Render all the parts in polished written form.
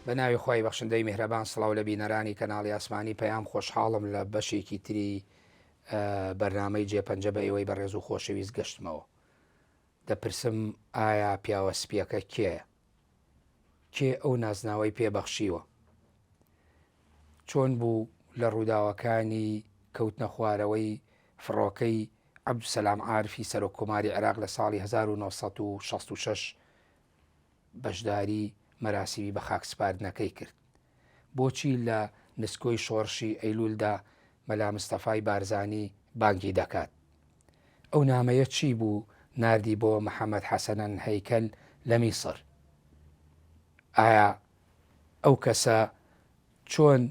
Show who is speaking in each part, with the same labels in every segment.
Speaker 1: بە ناوی خوای بەخشندەی میهرەبان سڵاو لە بینەرانی کەناڵی ئاسمانی پەیام خۆشحاڵم لە بەشێکی تری بەرنامەی جێپەنجە بە ئێوەی بەڕێز و خۆشەویست گەشتمەوە دەپرسم ئایا پیاوە سپیەکە کێیە؟ کێ ئەو نازناوەی پێ بەخشیوە؟ چۆن بوو لە ڕووداوەکانی کەوتنە خوارەوەی فڕۆکەی عەبدولسەلام عارفی سەرۆک کۆماری عێراق لە ساڵی 1966 بەشداری مەراسیمی بەخاکسپاردنەکەی کرد؟ بۆچی لە نسکۆی شۆڕشی ئەیلولدا مەلا مستەفای بارزانی بانگی دەکات؟ ئەو نامەیە چی بوو ناردی بۆ محەمەد حەسەنەن هەیکەل لە میسر؟ ئایا ئەو کەسە چۆن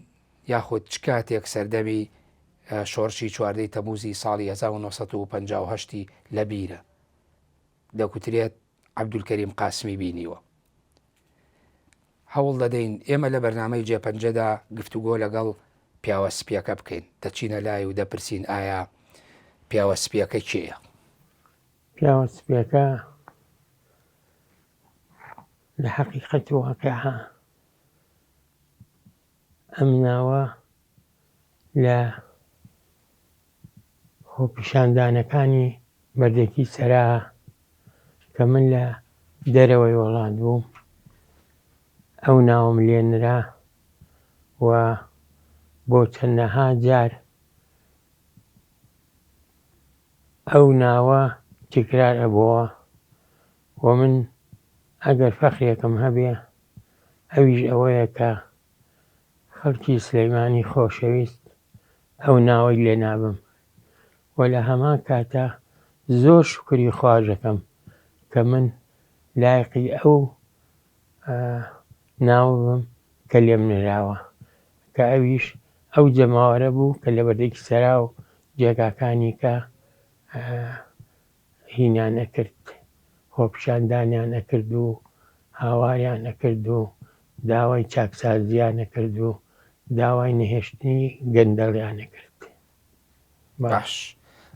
Speaker 1: یاخود چ کاتێک سەردەمی شۆڕشی چواردەی تەموزی ساڵی 1950 ی لەبیرە؟ دەگوترێت عەبدولکەریم قاسمی بینیوە. هەوڵ دەدەین ئێمە لە بەرنامەی جێپەنجەدا گفتوگۆ لەگەڵ پیاوە سپییەکە بکەین، دەچینە لای و دەپرسین ئایا پیاوە سپییەکە کێیە؟
Speaker 2: پیاوە سپییەکە لە حەقیقەت و واقیعا ئەم ناوە لە خۆپیشاندانەکانی بەردەکی سەرا کە من لە دەرەوەی وڵات بووم ئەو ناوەم لێ نرا و بۆ چەندەها جار ئەو ناوە تکرار ئەبۆوە و من ئەگەر فەخرێکم هەبێ ئەویش ئەوەیە کە خەڵکی سلەیمانی خۆشەویست ئەو ناوەی لێ نابم و لە هەمان کاتا زۆر شوکری خواش ئەکەم کە من لایقی ئەو ناوە بم کە لێم نراوە کە ئەویش ئەو جەماوەرە بوو کە لە بەردەکی سەرا و جێگاکانی کە هینیان ئەکرد خۆپیشاندانیان ئەکرد و هاواریان ئەکرد و داوای چاکسازیان ئەکرد و داوای نەهێشتنی گەندەڵیان ئەکرد.
Speaker 1: باش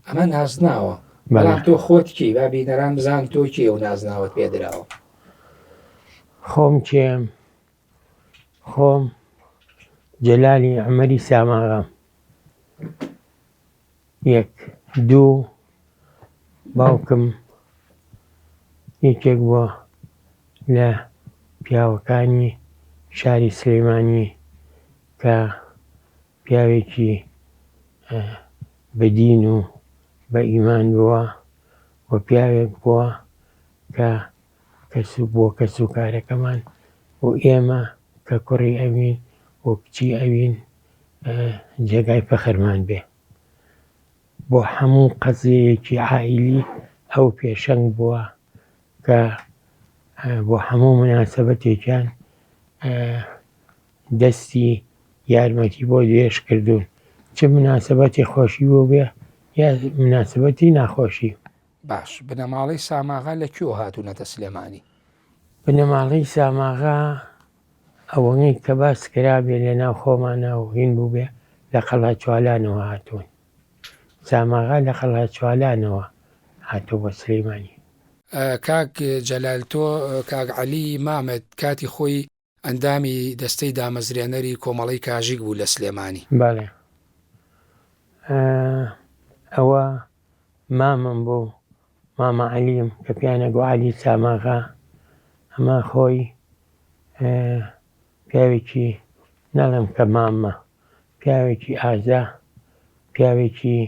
Speaker 1: ئەمە نازناوە بەڵام تۆ خۆت کێی با بینەران بزان تۆ کێ و نازناوت پێدراوە.
Speaker 2: خۆم کێم؟ خۆم جەلالی عومەری ساماغام. یەک دوو باوکم یەکێک بووە لە پیاوەکانی شاری سلەیمانی کە پیاوێکی بە دین و بە ئیمان بووە و پیاوێک بووە کە کەس بۆ کەس و کارەکەمان و ئێمە کە کوڕی ئەوین و کچی ئەوین جێگای فەخرمان بێ. بۆ هەموو قەزیەیەکی عائیلی ئەو پێشەنگ بووە کە بۆ هەموو موناسەبەتێکیان دەستی یارمەتی بۆ درێژ کردوون چ موناسەبەتی خۆشی بووبێ یا موناسەبەتی ناخۆشی.
Speaker 1: باش بنەماڵەی ساماغا لە کوێوە هاتوونەتە سلێمانی؟
Speaker 2: بنەماڵەی ساماغا ئەوەنەی کە باس کرابێ لە ناو خۆمانا و هین بووبێ لە قەڵاچوالانەوە هاتوون. ساماغا لە قەڵاچوالانەوە هاتووە بۆ سلیمانی.
Speaker 1: کاک جەلال تۆ کاک عەلی مامت کاتی خۆی ئەندامی دەستەی دامەزرێنەری کۆمەڵەی کاژیک بوو لە سلێمانی.
Speaker 2: بەڵێ ئەوە مامم بوو مامە عەلیم کە پێیان ئەگۆ عەلی ساماغا ئەمە خۆی پیاوێکی ناڵێم کە مامە پیاوێکی ئازا پیاوێکی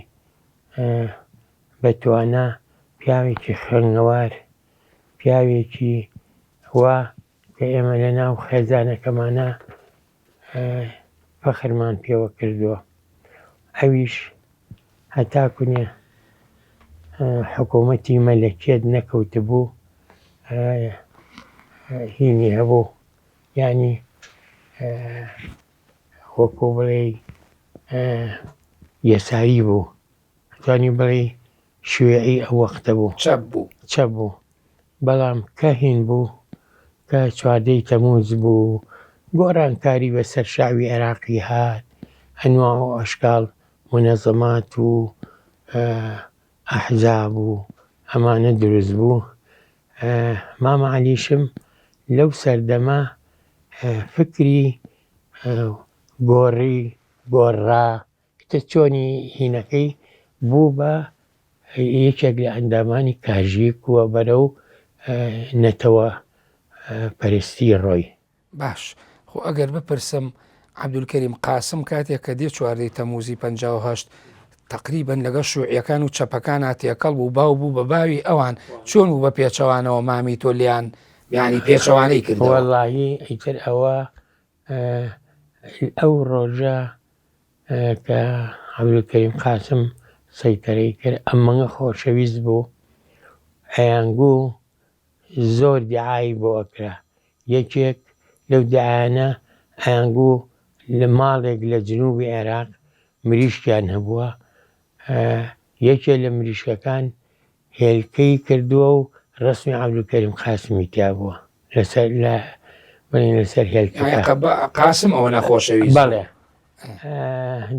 Speaker 2: بەتوانا پیاوێکی خوێندنەوار پیاوێکی وا کە ئێمە لە ناو خێزانەکەمانە فەخرمان پێوە کردووە ئەویش هەتا کونێ حکوومەتی مەلەکیەت نەکەوتبوو هینی هەبوو یعنی وەکۆ بڵێ یەساری بوو توانی بڵێ شوێعی ئەو وەختە بوو
Speaker 1: چەپ بوو
Speaker 2: چەپ بوو بەڵام کە هین بوو کە چواردەی تەمووز بوو گۆڕانکاری بەسەر شەعبی عێراقی هات ئەنواع و ئەشکاڵ مونەزەمات و ئەحزاب و ئەمانە دروست بوو مامە عەلیشم لەو سەردەمە. فکری گۆڕی گۆڕا ئیتر چۆنی هینەکەی بوو بە یەکێک لە ئەندامانی کاژیک و بەرەو نەتەوە پەرستی ڕۆی.
Speaker 1: باش خۆ ئەگەر بپرسم عەبدولکەریم قاسم کاتێک کە دێ چواردەی تەموزی 58 تقریبن لەگەڵ شوعیەکان و چەپەکان تێکەڵ بوو باو بوو بە باوی ئەوان چۆن بوو بە پێچەوانەوە مامی تۆ لیان یانی پێچەوانەی کرد
Speaker 2: وەڵاهی ئیتر ئەوە ئەو ڕۆژە کە عەبدولکەریم قاسم سەیتەرەی کرد ئەمەنگە خۆشەویست بوو ئەیانگوو زۆر دیعای بۆ ئەکرا یەکێک لەو دیعایانە ئەیانگوو لە ماڵێک لە جنوبی عێراق مریشکیان هەبووە یەکێ لە مریشکەکان هێلکەی کردووە و ڕەسمی عەبدولکەریم قاسمی تیا بووە لەسەر لە بڵێن لەسەر هێلکەکە
Speaker 1: قاسم ئەوە نەخۆشەویست
Speaker 2: بەڵێ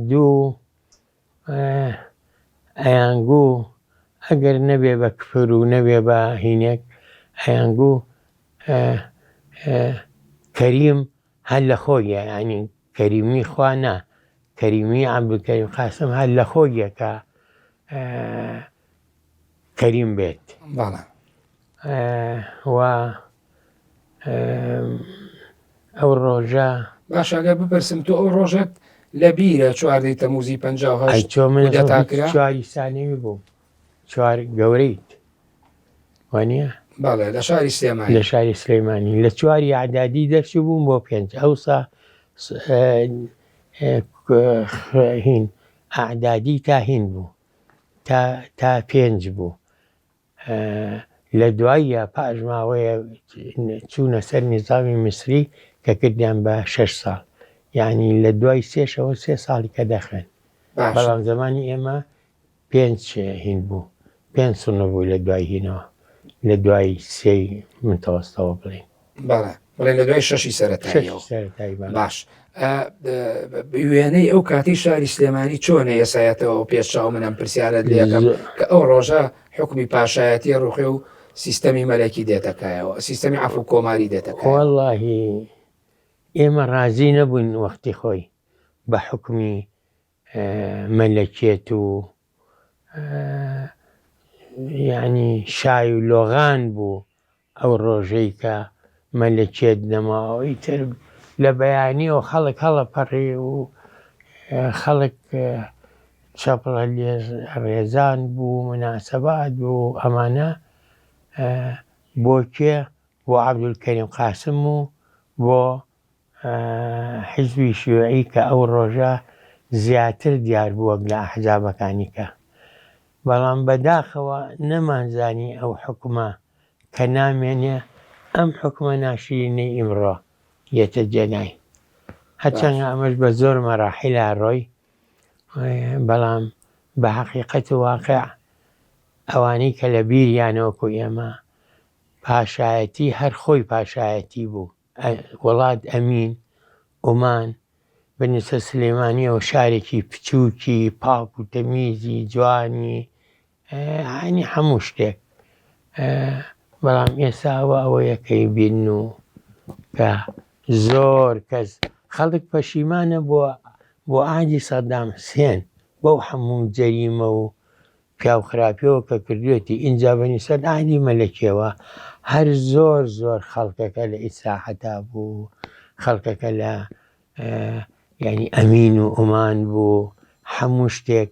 Speaker 2: دوو ئەیانگوو ئەگەر نەبێ بە کفر و نەبێ بە هینێک ئەیانگوو کەریم هەر لە خۆیە یانی کەریمی خوا نا کەریمی عەبدولکەریم قاسم هەر لە خۆیە کە کەریم بێت
Speaker 1: بەڵێ
Speaker 2: و ئەو ڕۆژە
Speaker 1: باشە ئەگەر بپرسم تۆ ئەو ڕۆژەت لە بیرە چواردەی تەموزی 58
Speaker 2: چۆ من چواری سانەوی بووم چوار گەورەیت وانە
Speaker 1: بەڵێ لە شاری سلێمانی
Speaker 2: لە شاری سلێمانی لە چواری ئەعدادی دەرچوو بووم بۆ پێنج ئەوسا هین ئەعدادی تا هین بوو تا تا پێنج بوو لە دواییە پاش ماوەیە چوونە سەر نیزامی میسری کە کردیان بە شەش ساڵ یعنی لە دوای سێشەوە سێ ساڵی کە دەخوێن بەڵام زمانی ئێمە پێنج هین بوو پێنج سنە بوو لە دوای هینەوە لە دوای سێی متەوەستەوە بڵێین.
Speaker 1: بەڵێ بڵێ لە دوای شەشی سەرەتاییەوە باش وێنەی ئەو کاتی شاری سلێمانی چۆنە ئێسایەتەوە پێش چاو منم پرسیارت لەکەم کە ئەو ڕۆژە حکومی پاشایەتی ڕوخێ و سیستەمی مەلەکی دێتەکایەوە سیستەمی عفو کۆماری دێتەکە
Speaker 2: واللهی ئێمە ڕازی نەبووین وەختی خۆی بە حکومی مەلەکێت و یعنی شای و لۆغان بوو ئەو ڕۆژەی کە مەلەکێت نەماوە ئیتر لە بەیانیەوە خەڵک هەڵەپەڕی و خەڵک چەپڵە ڕێزان بوو مناسبات بوو ئەمانە بۆ کێ بۆ عەبدولکەریم قاسم و بۆ حیزبی شیوعی کە ئەو ڕۆژە زیاتر دیار بوو وەک لە ئەحزابەکانی کە. بەڵام بەداخەوە نەمانزانی ئەو حوکمە کە نامێنێ ئەم حوکمە ناشرینەی ئیمڕۆ یەتە جێگای. هەرچەندە ئەمەش بە زۆر مەراحیلا ڕۆی بەڵام بە حەقیقەت و واقع ئەوانەی کە لە بیریانە وەکو ئێمە پاشایەتی هەر خۆی پاشایەتی بوو. وڵات ئەمین، عومان، بنیسە سلێمانیەوە شارێکی پچووکی پاک و تەمیزی جوانی ینی هەموو شتێک بەڵام ئێستا ئەوە ئەوەیە کەی بین و کە زۆر کەس خەڵک پەشیمانە بۆ بۆ ئاجی سەدام حسێن بەو هەموو جەریمە و پیاو خراپیەوە کە کردوێتی ئینجا بە نیسبەت عەهدی مەلەکیەوە هەر زۆر زۆر خەڵکەکە لە ئیسراحەتا بوو خەڵکەکە لە یعنی ئەمین و ئومان بوو هەموو شتێک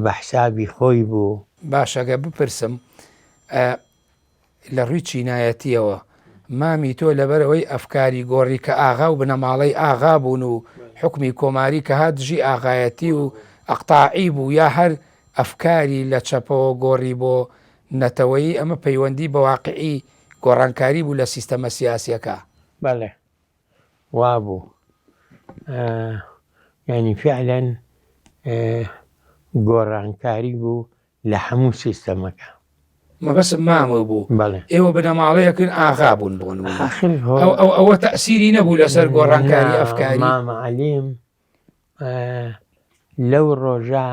Speaker 2: بە حسابی خۆی بوو.
Speaker 1: باشە گەر بپرسم لە ڕووی چینایەتییەوە مامی تۆ لەبەرئەوەی ئەفکاری گۆڕی کە ئاغا و بنەماڵەی ئاغا بوون و حوکمی کۆماری کە هات دژی ئاغایەتی و ئەقتاعی بوو یا هەر ئەفکاری لە چەپەوە گۆڕی بۆ نەتەوەیی ئەمە پەیوەندی بە واقعی گۆڕانکاری بوو لە سیستەمە سیاسیەکە؟
Speaker 2: بەڵێ وابوو یانی فعلەن گۆڕانکاری بوو لە هەموو سیستەمەکە.
Speaker 1: مەبەستم مامۆ بوو.
Speaker 2: بەڵێ.
Speaker 1: ئێوە بنەماڵەیەکن ئاغا بوون بۆ نموونە.
Speaker 2: ئاخر هۆ.
Speaker 1: ئەو ئەو ئەوە تەئسیری نەبوو لەسەر گۆڕانکاری ئەفکاری؟
Speaker 2: نا مامە عەلیم لەو ڕۆژە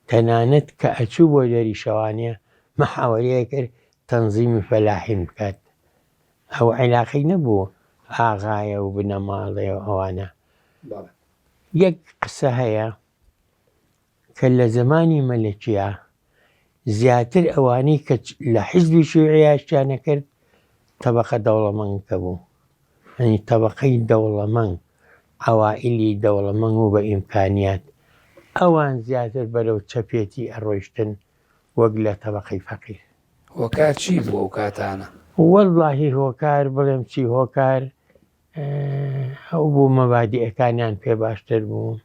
Speaker 2: تەنانەت کە ئەچوو بۆ دەری شەوانێ مەحاوەرەی ئەکرد تەنزیمی فەلاحین بکات. ئەو عیلاقەی نەبوو. ئاغایە و بنەماڵەیە و ئەوانە. یەک قسە هەیە کە لە زەمانی مەلەکییا زیاتر ئەوانەی کە لە حیزبی شیوعییا شتیان ئەکرد تەبەقە دەوڵەمەنگکە بوو یانی تەبەقەی دەوڵەمەنگ عەوائیلی دەوڵەمەنگ و بە ئیمکانیات ئەوان زیاتر بەرەو چەپێتی ئەڕۆیشتن وەک لە تەبەقەی فەقیر.
Speaker 1: هۆکار چی بوو ئەو کاتانە؟
Speaker 2: وەڵڵاهی هۆکار بڵێم چی هۆکار ئەو بوو مەبادیئەکانیان پێ باشتر بوو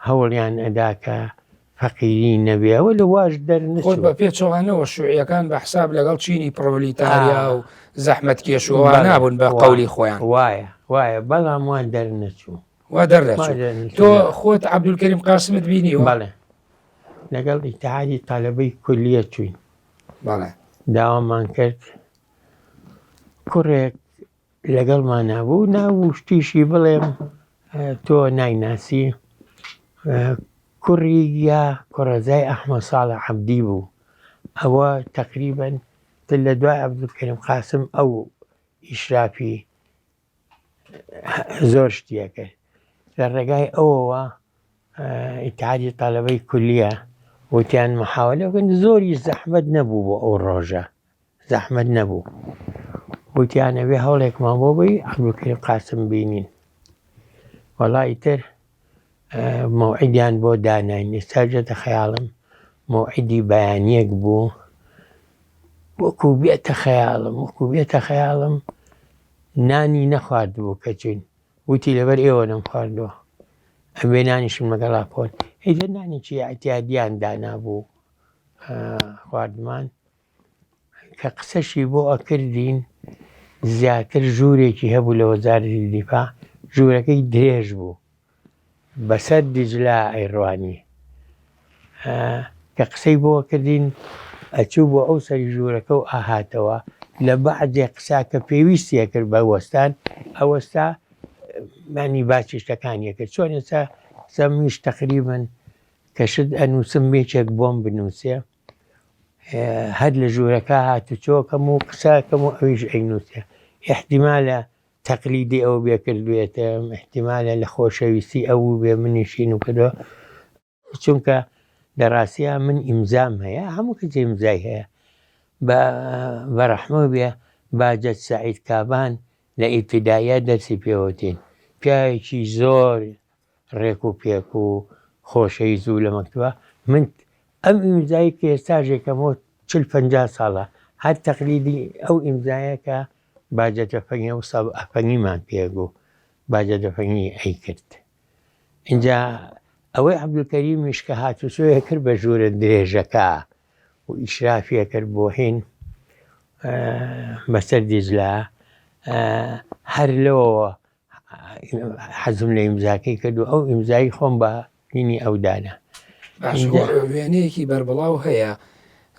Speaker 2: هەوڵیان ئەدا کە فەقیری نەبێ ئەوە لە واش
Speaker 1: دەرنەچوو. خۆ بە پێچەوانەوە شوعیەکان بە حساب لەگەڵ چینی پڕۆلیتاریا و زەحمەتکێش و ئەوانە بوون بە قەولی خۆیان.
Speaker 2: وایە وایە بەڵام وا دەرنەچوو.
Speaker 1: وا دەرنەچوو. تۆ خۆت عەبدولکەریم قاسمت بینیوە؟
Speaker 2: بەڵێ لەگەڵ ئیتحادی تەلەبەی کولیە چووین.
Speaker 1: بەڵێ.
Speaker 2: داوامان کرد کوڕێک لەگەڵمانا بوو ناو و شتیشی بڵێم تۆ نایناسی کوڕی یا کوڕەزای ئەحمە ساڵە عەبدی بوو ئەوە تقریبن تر لە دوای عەبدولکەریم قاسم ئەو ئیشرافی زۆر شتیە کرد لە ڕێگای ئەوەوە ئیتحادی تەلەبەی کولیە وتیان محاولە بکەن زۆری زەحمەت نەبوو بۆ ئەو ڕۆژە زەحمەت نەبوو وتیان ئەبێ هەوڵێکمان بۆ بی عەبدولکەریم قاسم بینین وەڵا ئیتر مەوعیدیان بۆ داناین ئێستا جێتە خەیاڵم مەوعیدی بەیانیەک بوو وەکو بێتە خەیاڵم وەکو بێتە خەیاڵم نانی نەخواردبوو کە چوین وتی لەبەر ئێوە نەمخواردووە ئەبێ نانیشم لەگەڵا بخۆن ئیتر نانێکی ئیعتیادیان دانابوو خواردمان کە قسەشی بۆ ئەکردین زیاتر ژوورێکی هەبوو لە وەزارەتی دیفاع ژوورەکەی درێژ بوو بەسەر دیجلا ئەیڕوانی کە قسەی بۆ کردین ئەچوو بۆ ئەو سەری ژوورەکە و ئاهاتەوە لە بەعزێ قسە کە پێویستیە کرد بە وەستان ئەوەستا مانی باسی شتەکانی کرد چۆن ئێستا سەمیش تقریبن کە شت ئەنووسم یەکێک بۆم بنووسێ هەر لە ژوورەکە هاتوچۆکەم و قسەکەم و ئەویش ئەینووسێ احتیمالە تەقلیدی ئەو بێ کردوێتم احتیمالە لە خۆشەویستی ئەو بێ منیشین و کردوە چونکە لە ڕاستیا من ئیمزام هەیە هەموو کەس ئیمزای هەیە بە بەڕەحمە بێ باجەت سەعید کابان لە ئیبتیداییە دەرسی پێوتین پیاوێکی زۆر ڕێک و پێک و خۆشەویست بوو لە مەکتبە من ئەم ئیمزای کە ئێستاش یەکەمەوە چل پەنجا ساڵە هەر تەقلیدی ئەو ئیمزایە کە باجە دەفەنگی ئەو سا ئەفەنگیمان پێگوو باجە دەفەنگی ئەیکرد ئینجا ئەوەی عەبدولکەریمیش کە هاتوچۆیە کرد بە ژوورە درێژەکە و ئیشرافیە کرد بۆ هین بەسەر دیجلە هەر لەوەوە حەزم لە ئیمزاکەی کرد و ئەو ئیمزایی خۆم بە هینی ئەو دانا.
Speaker 1: وێنەیەکی بەربڵاو هەیە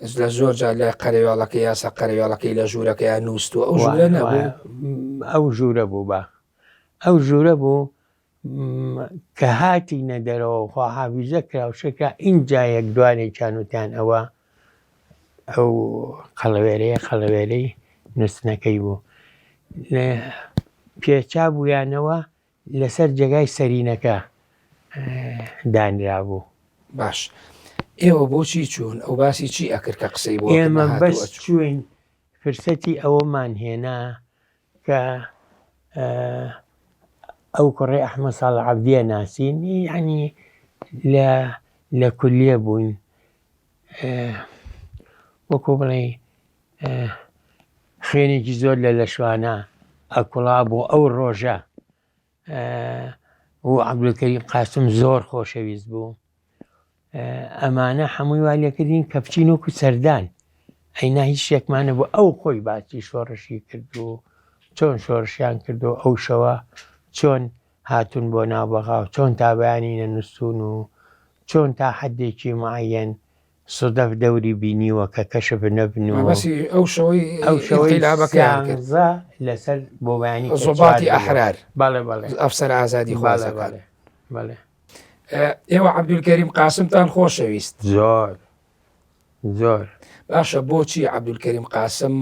Speaker 1: لە زۆر جار لای قەرەوێڵەکە یاسا قەرەوێڵەکەی لە ژوورەکەیان نووسوە ئەو ژوورە نەبوو
Speaker 2: ئەو ژوورە بوو بە ئەو ژوورە بوو کە هاتینە دەرەوە خواحافیزە کرا و شترا ئینجا یەک دوانێکیان وتیان ئەوە ئەو قەڵەوێرەیە قەڵەوێرەی نووستنەکەی بوو پێچا بوویانەوە لەسەر جێگای سەرینەکە دانرابوو.
Speaker 1: باش ئێوە بۆچی چوون ئەو باسی چی ئەکرد کە قسەی بۆ
Speaker 2: ئێمە بەس چوین فرسەتی ئەوەمان هێنا کە ئەو کوڕەی ئەحمەد ساڵح عەبدیە ناسین یعنی لە لە کولیە بووین وەکو بڵێ خوێنێکی زۆر لە لەشوانە ئەکوڵا بۆ ئەو ڕۆژە و عەبدولکەریم قاسم زۆر خۆشەویست بوو ئەمانە هەمووی وا لێکردین کە بچین وەکو سەردان ئەینا هیچ شتێکمانە بۆ ئەو خۆی باسی شۆڕشی کرد و چۆن شۆڕشیان کرد و ئەو شەوە چۆن هاتون بۆ ناو بەغا و چۆن تا بەیانی نەنووسون و چۆن تا حدێکی معەن سدەف دەوری بینیوە کە کەشف نەبن و
Speaker 1: مەبەستی ئەو شەوەی
Speaker 2: ئەو شەوەی
Speaker 1: ئینقیلابەکەیان کرد
Speaker 2: سیانزە لەسەر بۆ بەیانی کە
Speaker 1: زوباتی
Speaker 2: چوار بووە.
Speaker 1: ئەحرار
Speaker 2: بەڵێ بەڵێ
Speaker 1: ئەفسەرە ئازادی
Speaker 2: بەڵێ
Speaker 1: خوازەکان
Speaker 2: بەڵێ بەڵێ
Speaker 1: ئێوە عەبدولکەریم قاسمتان خۆشەویست
Speaker 2: زۆر زۆر
Speaker 1: باشە بۆچی عەبدولکەریم قاسم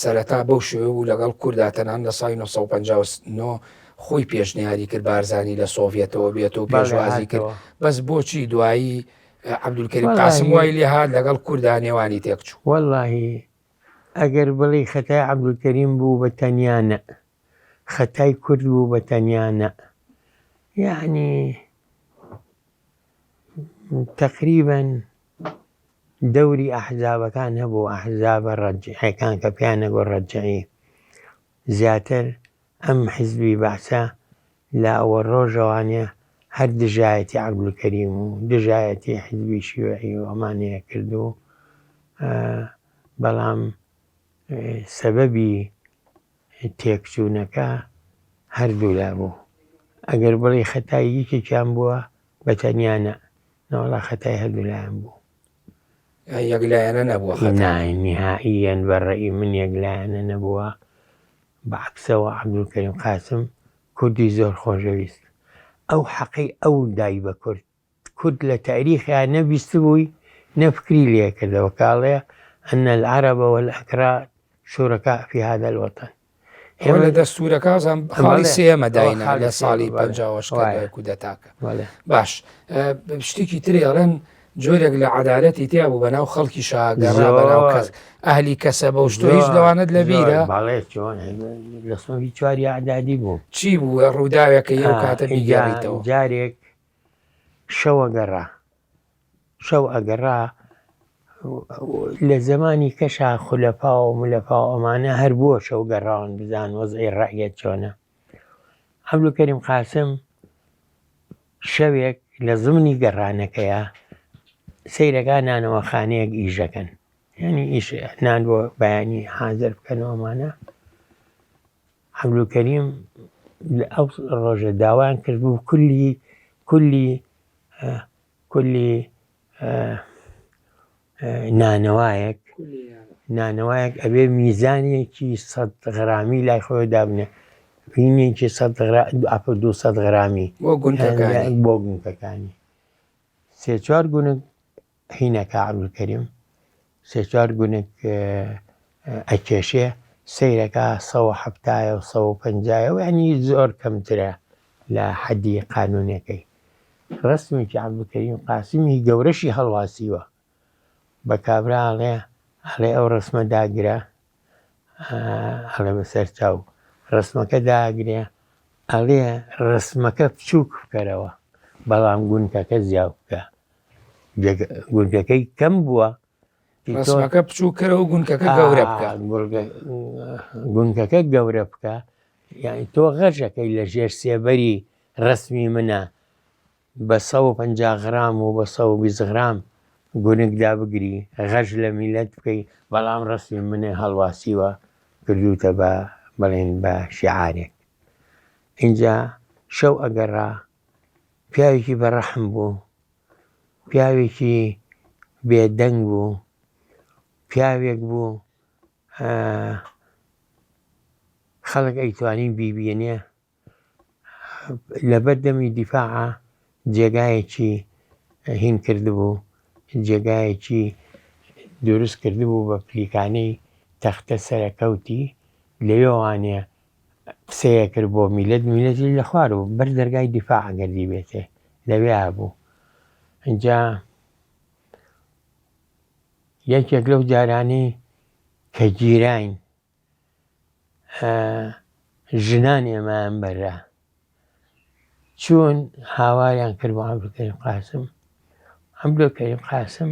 Speaker 1: سەرەتا بەو شێوە بوو لەگەڵ کوردا تەنان لە ساڵی 1959 خۆی پێشنیاری کرد بارزانی لە سۆڤەتەوە بێتەوە پێشوازی کرد بەس بۆچی دوایی عەبدولکەریم قاسم وای لێ هات لەگەڵ کوردا نێوانی تێکچوو؟
Speaker 2: وەڵاهی ئەگەر بڵێی خەتای عەبدولکەریم بوو بە تەنیا نە، خەتای کورد بوو بە تەنیا نە، یەعنی تەقریبەن دەوری ئەحزابەکان هەبوو، ئەحزابە ڕەجعیەکان کە پێیان ئەگوت ڕەجعی زیاتر ئەم حیزبی بەعسە لە ئەوە ڕۆژەوانێ هەر دژایەتی عەبدولکەریم و دژایەتی حیزبی شیوعی و ئەمانەیە کرد و بەڵام سەبەبی تێکچوونەکە هەردوولا بوو ئەگەر بڵێی خەتای یەکێکیان بووە بە تەنیا نە نەوەڵا خەتای هەردوولایان بوو.
Speaker 1: یەک لایەنە نەبووە خەتا؟
Speaker 2: نا نیهائیەن بە ڕەئی من یەک لایەنە نەبووە بە عەکسەوە عەبدولکەریم قاسم کوردی زۆر خۆشەویست ئەو حەقەی ئەو دای بە کورد کورد لە تاریخیا نە بیستبووی نە فکری لێ کردەوە کە ئەڵێ ان العرب والاکراد شرکاء فی هذا الوطن
Speaker 1: ئەوە لە دەستورەکە زان خاڵی سێمە داینا لە ساڵی 58 کە دوای کودەتاکە باش شتێکی تری ئەڵێن جۆرێک لە عەدالەتی تیا بوو بەناو خەڵکی شاگەڕا بەناو کەس ئەهلی کەسە بەو شتۆ هیچ لەوانەت لە بیرە
Speaker 2: بەڵێ چۆن لە سۆنگی چواری ئەعدادی بوو
Speaker 1: چی بوو ڕووداوێکە یەو کاتە بیگەڕیتەوە
Speaker 2: جارێک شەوە گەڕا شەو ئەگەڕا لە زەمانی کەشا خولەفا و مولەفا و ئەمانە هەر بووە شەو گەڕاون بزان وەزعی ڕەعیەت چۆنە عەبدولکەریم قاسم شەوێک لە زمنی گەڕانەکەیا سەیرەکە نانەوەخانەیەک ئیشەکەن یعنی ئیش نان بۆ بەیانی حازر بکەنەوە ئەمانە عەبدولکەریم لە ئەو ڕۆژە داوایان کردبوو کولی کولی کولی نانەوایەک نانەوایەک ئەبێ میزانێکی سە غرامی لای خۆی دابنێ هینێکی سە 200 غرامی بۆ گونکەکانی سێ چوار گونک هینەکە عەبدولکەریم سێ چوار گونک ئەکێشێ سەیرەکە سە و حەفتایە و سە و پەنجایە و یعنی زۆر کەمترە لە حەدی قانونەکەی ڕسمێکی عەبدولکەریم قاسمی گەورەشی هەڵواسیوە بە کابرا ئەڵێ ئەڵێ ئەو ڕسمە داگرە ئەڵێ بەسەر چاو ڕسمەکە داگرێ ئەڵێ ڕسمەکە بچووک بکەرەوە بەڵام گونکەکە زیاو بکە گونکەکەی کەم بووە
Speaker 1: ڕسمەکە بچوو کەرەوە گونکەکە گەورە بکە
Speaker 2: گونکەکە گەورە بکە یعنی تۆ غەرژەکەی لە ژێر سێبەری ڕسمی منە بە 150 غرام و بە 120 غرام گونک دابگری غەش لە میلەت بکەی بەڵام ڕسمی منێ هەڵواسیوە کردوتە بە بڵێن بە شیعارێک اینجا شەو ئەگەڕا پیاوێکی بە ڕەحم بوو، پیاوێکی بێدەنگ بوو، پیاوێک بوو خەڵک ئەیتوانی بیبینێ لەبەر دەمی دیفاعە جێگایەکی هین کردبوو جێگایەکی دروست کردبوو بە پلیکانەی تەختە سەرەکەوتی لەوێوانێ قسەیە کرد بۆ میلەت میلەتی لە خوار بوو بەر دەرگای دیفاع ئەگەر دیبێتێ لەوێ بوو ئینجا یەکێک لەو جارانی کە گیراین ژنان ئێمەیان بەرە چوون هاواریان کرد بۆ عەبدولکەریم قاسم عەبدولکەریم قاسم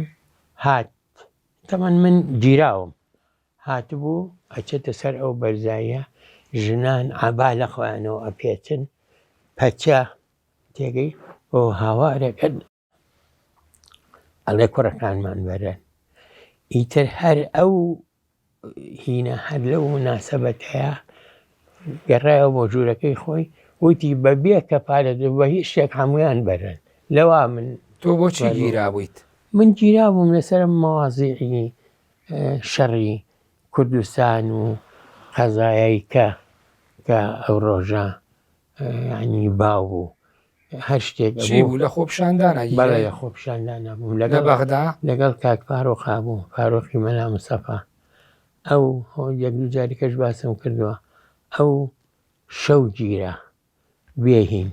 Speaker 2: هات تەمەن من گیراوم هاتبوو ئەچێتە سەر ئەو بەرزاییە ژنان عەبا لە خۆیانەوە ئەپێچن پەچە تێگەی بۆ هاوارەکەن ئەڵێ کوڕەکانمان بەرن ئیتر هەر ئەو هینە هەر لەو مناسبەتەیە گەڕایەوە بۆ ژوورەکەی خۆی وتی بە بێ کەفالەت و بە هیچ شتێک هەمویان بەرن لەوا من
Speaker 1: تۆ بۆچی گیرابوویت؟
Speaker 2: من گیرابووم لەسەر مەوازیعی شەڕی کوردستان و قەزایای کە کە ئەو ڕۆژە یعنی باو بوو هەر شتێک
Speaker 1: چی بوو لە خۆپیشاندانە
Speaker 2: بەڵێ لە خۆپیشاندانە بووم
Speaker 1: لەگەڵ بەغدا
Speaker 2: لەگەڵ کاک فاروقا بوو فاروقی مەلا مستەفا. ئەو یەک دوو جاریکەش باسم کردووە ئەو شەو گیرا بێ هین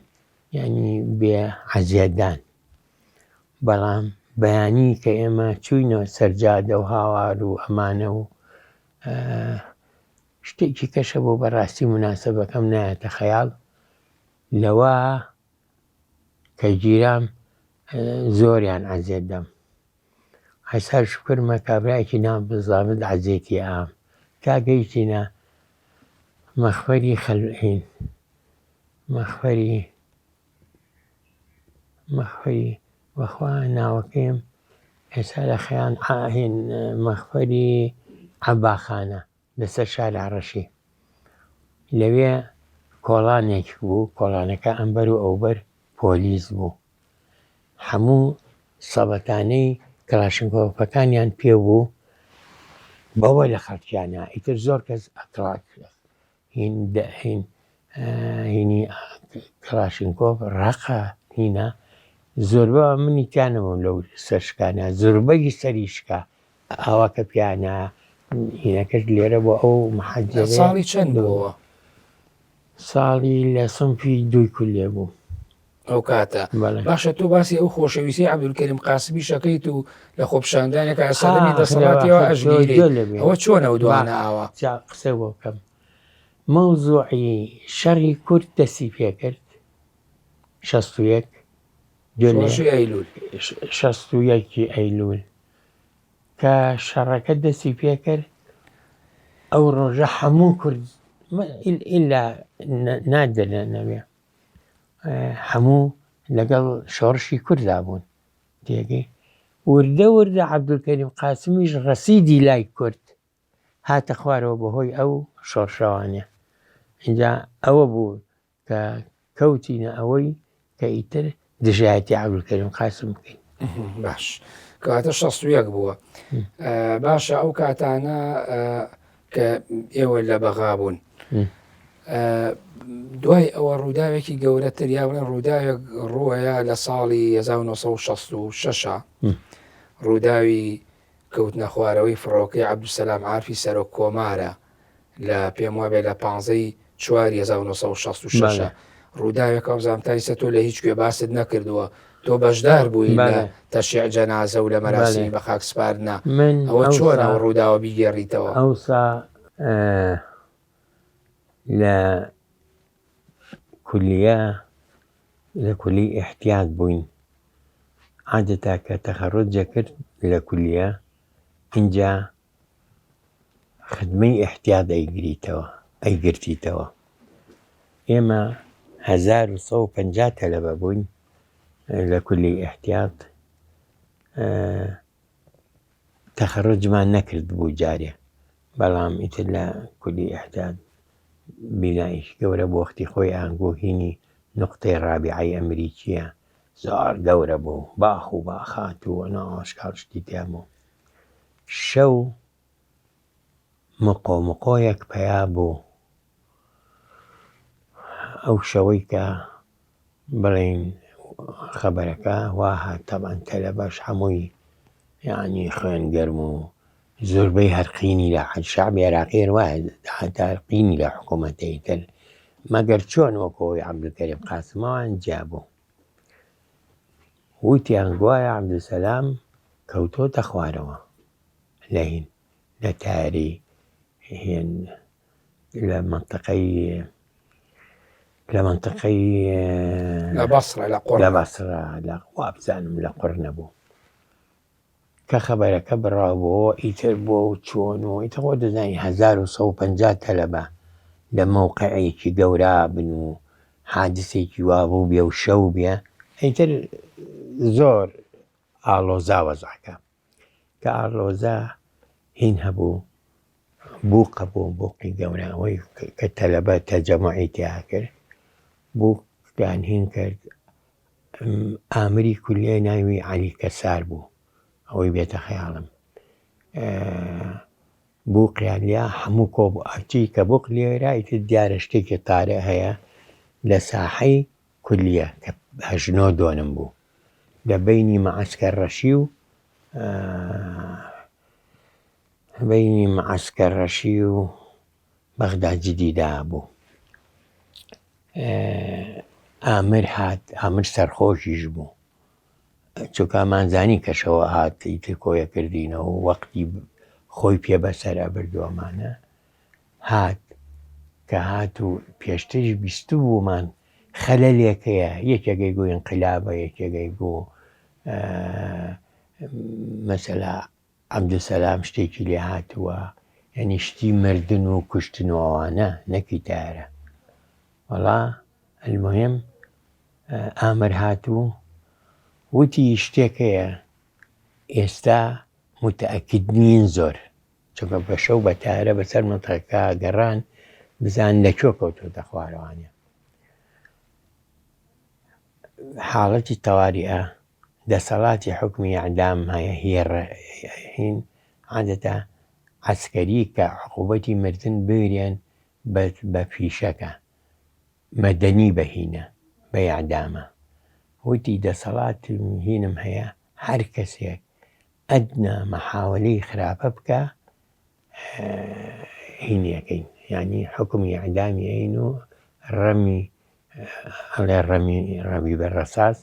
Speaker 2: یانی بێ عەزیەتدان بەڵام بەیانی کە ئێمە چووینەوە سەرجادە و هاوار و ئەمانە و شتێکی کەشە بۆ بەڕاستی مناسبەکەم نایەتە خەیاڵ لەوە کە گیرام زۆریان عەزیەت دەم حەسار شوکرمە کابرایەکی نام زابت عەزێتی ئام تا گەیشتینە مەخفەری خەلهین مەخفەری مەخفەری بەخوا ناوەکەیم ئێستا لە خەیان ئاهین مەخفەری عەباخانە لەسەر شارع ڕەشی لەوێ کۆڵانێک بوو کۆڵانەکە ئەمبەر و ئەوبەر پۆلیس بوو هەموو سەبەتانەی کڵاشنکۆفەکانیان پێ بوو بەوە لە خەڵکیانە ئیتر زۆر کەس ئەکڵاک هین هین هینی کڵاشنکۆف ڕەقە هینا زۆربە منی تیانەبووم لەو سەرشکانە زۆربەی سەری شکا ئاوا کە پیانە هینەکەش لێرە بۆ ئەو محەجەرەیە
Speaker 1: ساڵی چەند بووەوە؟
Speaker 2: ساڵی لە سنفی دووی کولێ بوو.
Speaker 1: ئەو کاتە باشە تۆ باسی ئەو خۆشەویستی عەبدولکەریم قاسمی شەکەیت و لە خۆپشاندانێکە سەردەمی دەسەڵاتیەوە ئەژگیری ئەوە چۆنە و دوانە ئاوا
Speaker 2: قسە بۆ بکەم مەوزوعی شەڕی کورد دەستی پێکرد 61
Speaker 1: ئەیلول
Speaker 2: 61 ئەیلول کە شەڕەکە دەستی پێکرد ئەو ڕۆژە هەموو کورد ئیلا نادرە نەوێ هەموو لەگەڵ شۆڕشی کوردا بوون تێگەی وردە وردە عەبدولکەریم قاسمیش ڕەسیدی لای کورد هاتە خوارەوە بەهۆی ئەو شۆڕشەوانە اینجا ئەوە بوو کە کەوتینە ئەوەی کە ئیتر دژایەتی عەبدولکەریم قاسم بکەین.
Speaker 1: باش کەواتە 61 بووە باشە ئەو کاتانە کە ئێوە لە بەغا بوون دوای ئەوە ڕووداوێکی گەورەتر یا بڵێن ڕووداوێک ڕووەیە لە ساڵی 1966 ڕووداوی کەوتنە خوارەوەی فڕۆکەی عەبدولسەلام عارفی سەرۆک کۆمارە لە پێم وابێ لە پانزەی چواری 1966
Speaker 2: بەڵێ.
Speaker 1: ڕووداوێکە وابزانم تا ئیستا تۆ لە هیچ کوێ باست نەکردووە تۆ بەشدار بووی لە
Speaker 2: بەڵێ.
Speaker 1: تەشیع جەنازە و لە مەراسیمی
Speaker 2: بەڵێ.
Speaker 1: بە خاک سپاردنا
Speaker 2: من
Speaker 1: ئەوە چۆن
Speaker 2: ئەوسا
Speaker 1: ئەو ڕووداوە بیگێڕیتەوە؟
Speaker 2: ئەوسا لە کولیە لە کولی ئیحتیات بووین عادەتا کە تەخەڕوج دەکرد لە کولیە ئینجا خدمەی ئیحتیات ئەیگریتەوە ئەیگرتیتەوە ئێمە 1150 تەلەبە بووین لە کولی ئیحتیات تەخەڕوجمان نەکرد بوو جارێ بەڵام ئیتر لە کولی ئیحتیات بینایەکی گەورە بۆ وەختی خۆی ئانگۆ هینی نوقتەی ڕابیعەی ئەمریکیە زۆر گەورە بوو باخ و باخات و ئەنا ئاشکال شتی تیا بوو شەو مقۆ مقۆیەک پەیا بوو ئەو شەوەی کە بڵێین خەبەرەکە وا هات تەبعەن تەلەبەش هەمووی یانی خوێن گەرم و زۆربەی هەر قینی لە شەعبی عێراقی هەر وایە هەتا قینی لە حکوومەتە ئیتر مەگەر چۆن وەکو ئەوەی عەبدولکەریم قاسمەوان جیا بوو وتیان گوایە عەبدولسەلام کەوتۆتە خوارەوە لە هین لە تاری هێن لە مەنتەقەی لە مەنتەقەی
Speaker 1: لە بەسڕە لە قوڕ
Speaker 2: لە بەسڕە لە وابزانم لە قوڕ نەبوو کە خەبەرەکە بڕاوبووەوە ئیتر بۆ و چۆن و ئیتر خۆ دەزانی 1150 تەلەبە لە مەوقعێکی گەورا بن و حادسێکی وا بوو بێ و شەو بێ ئیتر زۆر ئاڵۆزا وەزعەکە کە ئاڵۆزا هین هەبوو بوقە بوو بوقی گەورە ئەوەی کە تەلەبە تەجەموعی تیا کرد بوقیان هین کرد ئامری کولیە ناوی عەلی کەسار بوو ئەوەی بێتە خەیاڵم بوقیان لیا هەموو کۆ هەرچی کە بوق لێرا ئیتر دیارە شتێکی تارە هەیە لە ساحەی کولیە کە هەژنۆ دۆنم بوو لە بەینی مەعەسکەر ڕەشی و. بەینی معەسکەر ڕەشی و بەغدا جدیدا بوو. ئامر هات، ئامر سەرخۆشیش بوو. چونکە ئەمانزانی کە شەوە هات ئیتر کۆیە کردینەوە و وەقتی خۆی پێ بەسەر ئەبرد و ئەمانە. هات کە هات و پێشتریش بیستبوومان خەلەلێک هەیە، یەکێک ئەیگوو ئینقلابە، یەکێک ئەیگوو مەسەلا عەبدولسەلام شتێکی لێ هاتووە، یانی شتی مردن و کوشتن و ئەوانە نەکی تارە. وەڵا المهم ئامر هات و وتی شتێک هەیە ئێستا متەئەکید نین زۆر، چونکە بە شەو بە تارە بەسەر مەنتەقەکە گەڕان بزان لە کوێ کەوتۆتە خوارەوانە. حاڵەتی تەواریئە دەسەڵاتی حوکمی ئیعدام هەیە هین عادەتە عەسکەری کە عقوبەتی مردن بگرێن بە فیشەکە مەدەنی بە هینە بە ئیعدامە وتی دەسەڵات هینم هەیە هەر کەسێک ئەدنا مەحاوەلەی خراپە بکا هینی ئەکەین یانی حوکمی ئیعدامی ئەین و ڕەمی ئەڵێ ڕەمی ڕەمی بە ڕەساس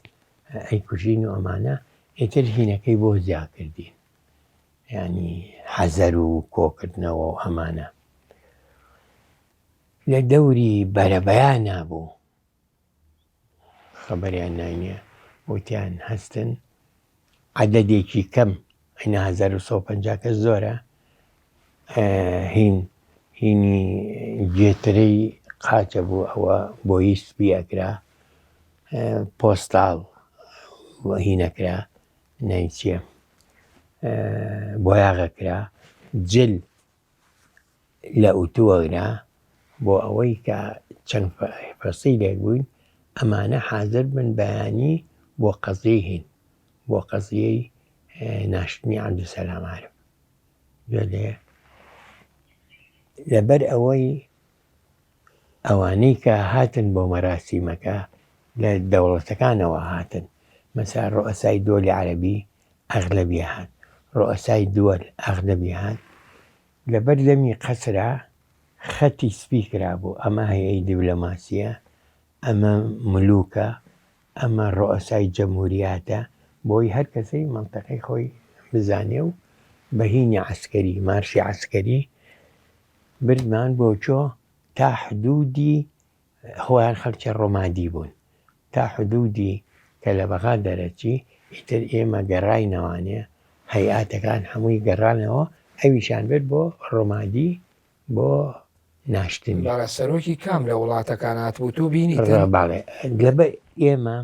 Speaker 2: ئەیکوژین و ئەمانە ئیتر هینەکەی بۆ زیا کردین ینی حەزەر و کۆکردنەوە و ئەمانە لە دەوری بەرەبەیانا بوو خەبەریان ناینێ وتیان هەستن عەدەدێکی کەم ئەینا 1150 کەس زۆرە هین هینی گێترەی قاچە بوو ئەوە بۆیی سپی ئەکرا پۆستاڵ هینەکرا نایچیە بۆیاغەکرا جل لە ئوتووەگرا بۆ ئەوەی کە چەند فەسیلێک بووین ئەمانە حازر بن بەیانی بۆ قەزیەی هین بۆ قەزیەی ناشتنی عەبدولسەلام عارف گوێ لێ لەبەر ئەوەی ئەوانەی کە هاتن بۆ مەراسیمەکە لە دەوڵەتەکانەوە هاتن مەسا ڕۆئەسای دۆلی عەرەبی ئەغلەبیە هات ڕۆئەسای دووەل ئەغلەبیە هات لەبەر دەمی قەسرا خەتی سپی کرابوو ئەمە هەیئەی دیبلۆماسیە ئەمە ملوکە ئەمە ڕۆئەسای جەمهوریاتە بۆی هەر کەسەی مەنتەقەی خۆی بزانێ و بە هینی عەسکەری مارشی عەسکەری بردمان بۆ چۆ تا حدودی خۆیان خەڵکی ڕۆمادی بوون تا حدودی کە لە بەغا دەرەچی ئیتر ئێمە گەڕاینەوانێ هەیئاتەکان هەمووی گەڕانەوە ئەویشان برد بۆ ڕۆمادی بۆ ناشتنی.
Speaker 1: بەڵێ سەرۆکی کام لە وڵاتەکان هاتبوو تۆ بینیتن؟
Speaker 2: بەڵێ لەبەر ئێمە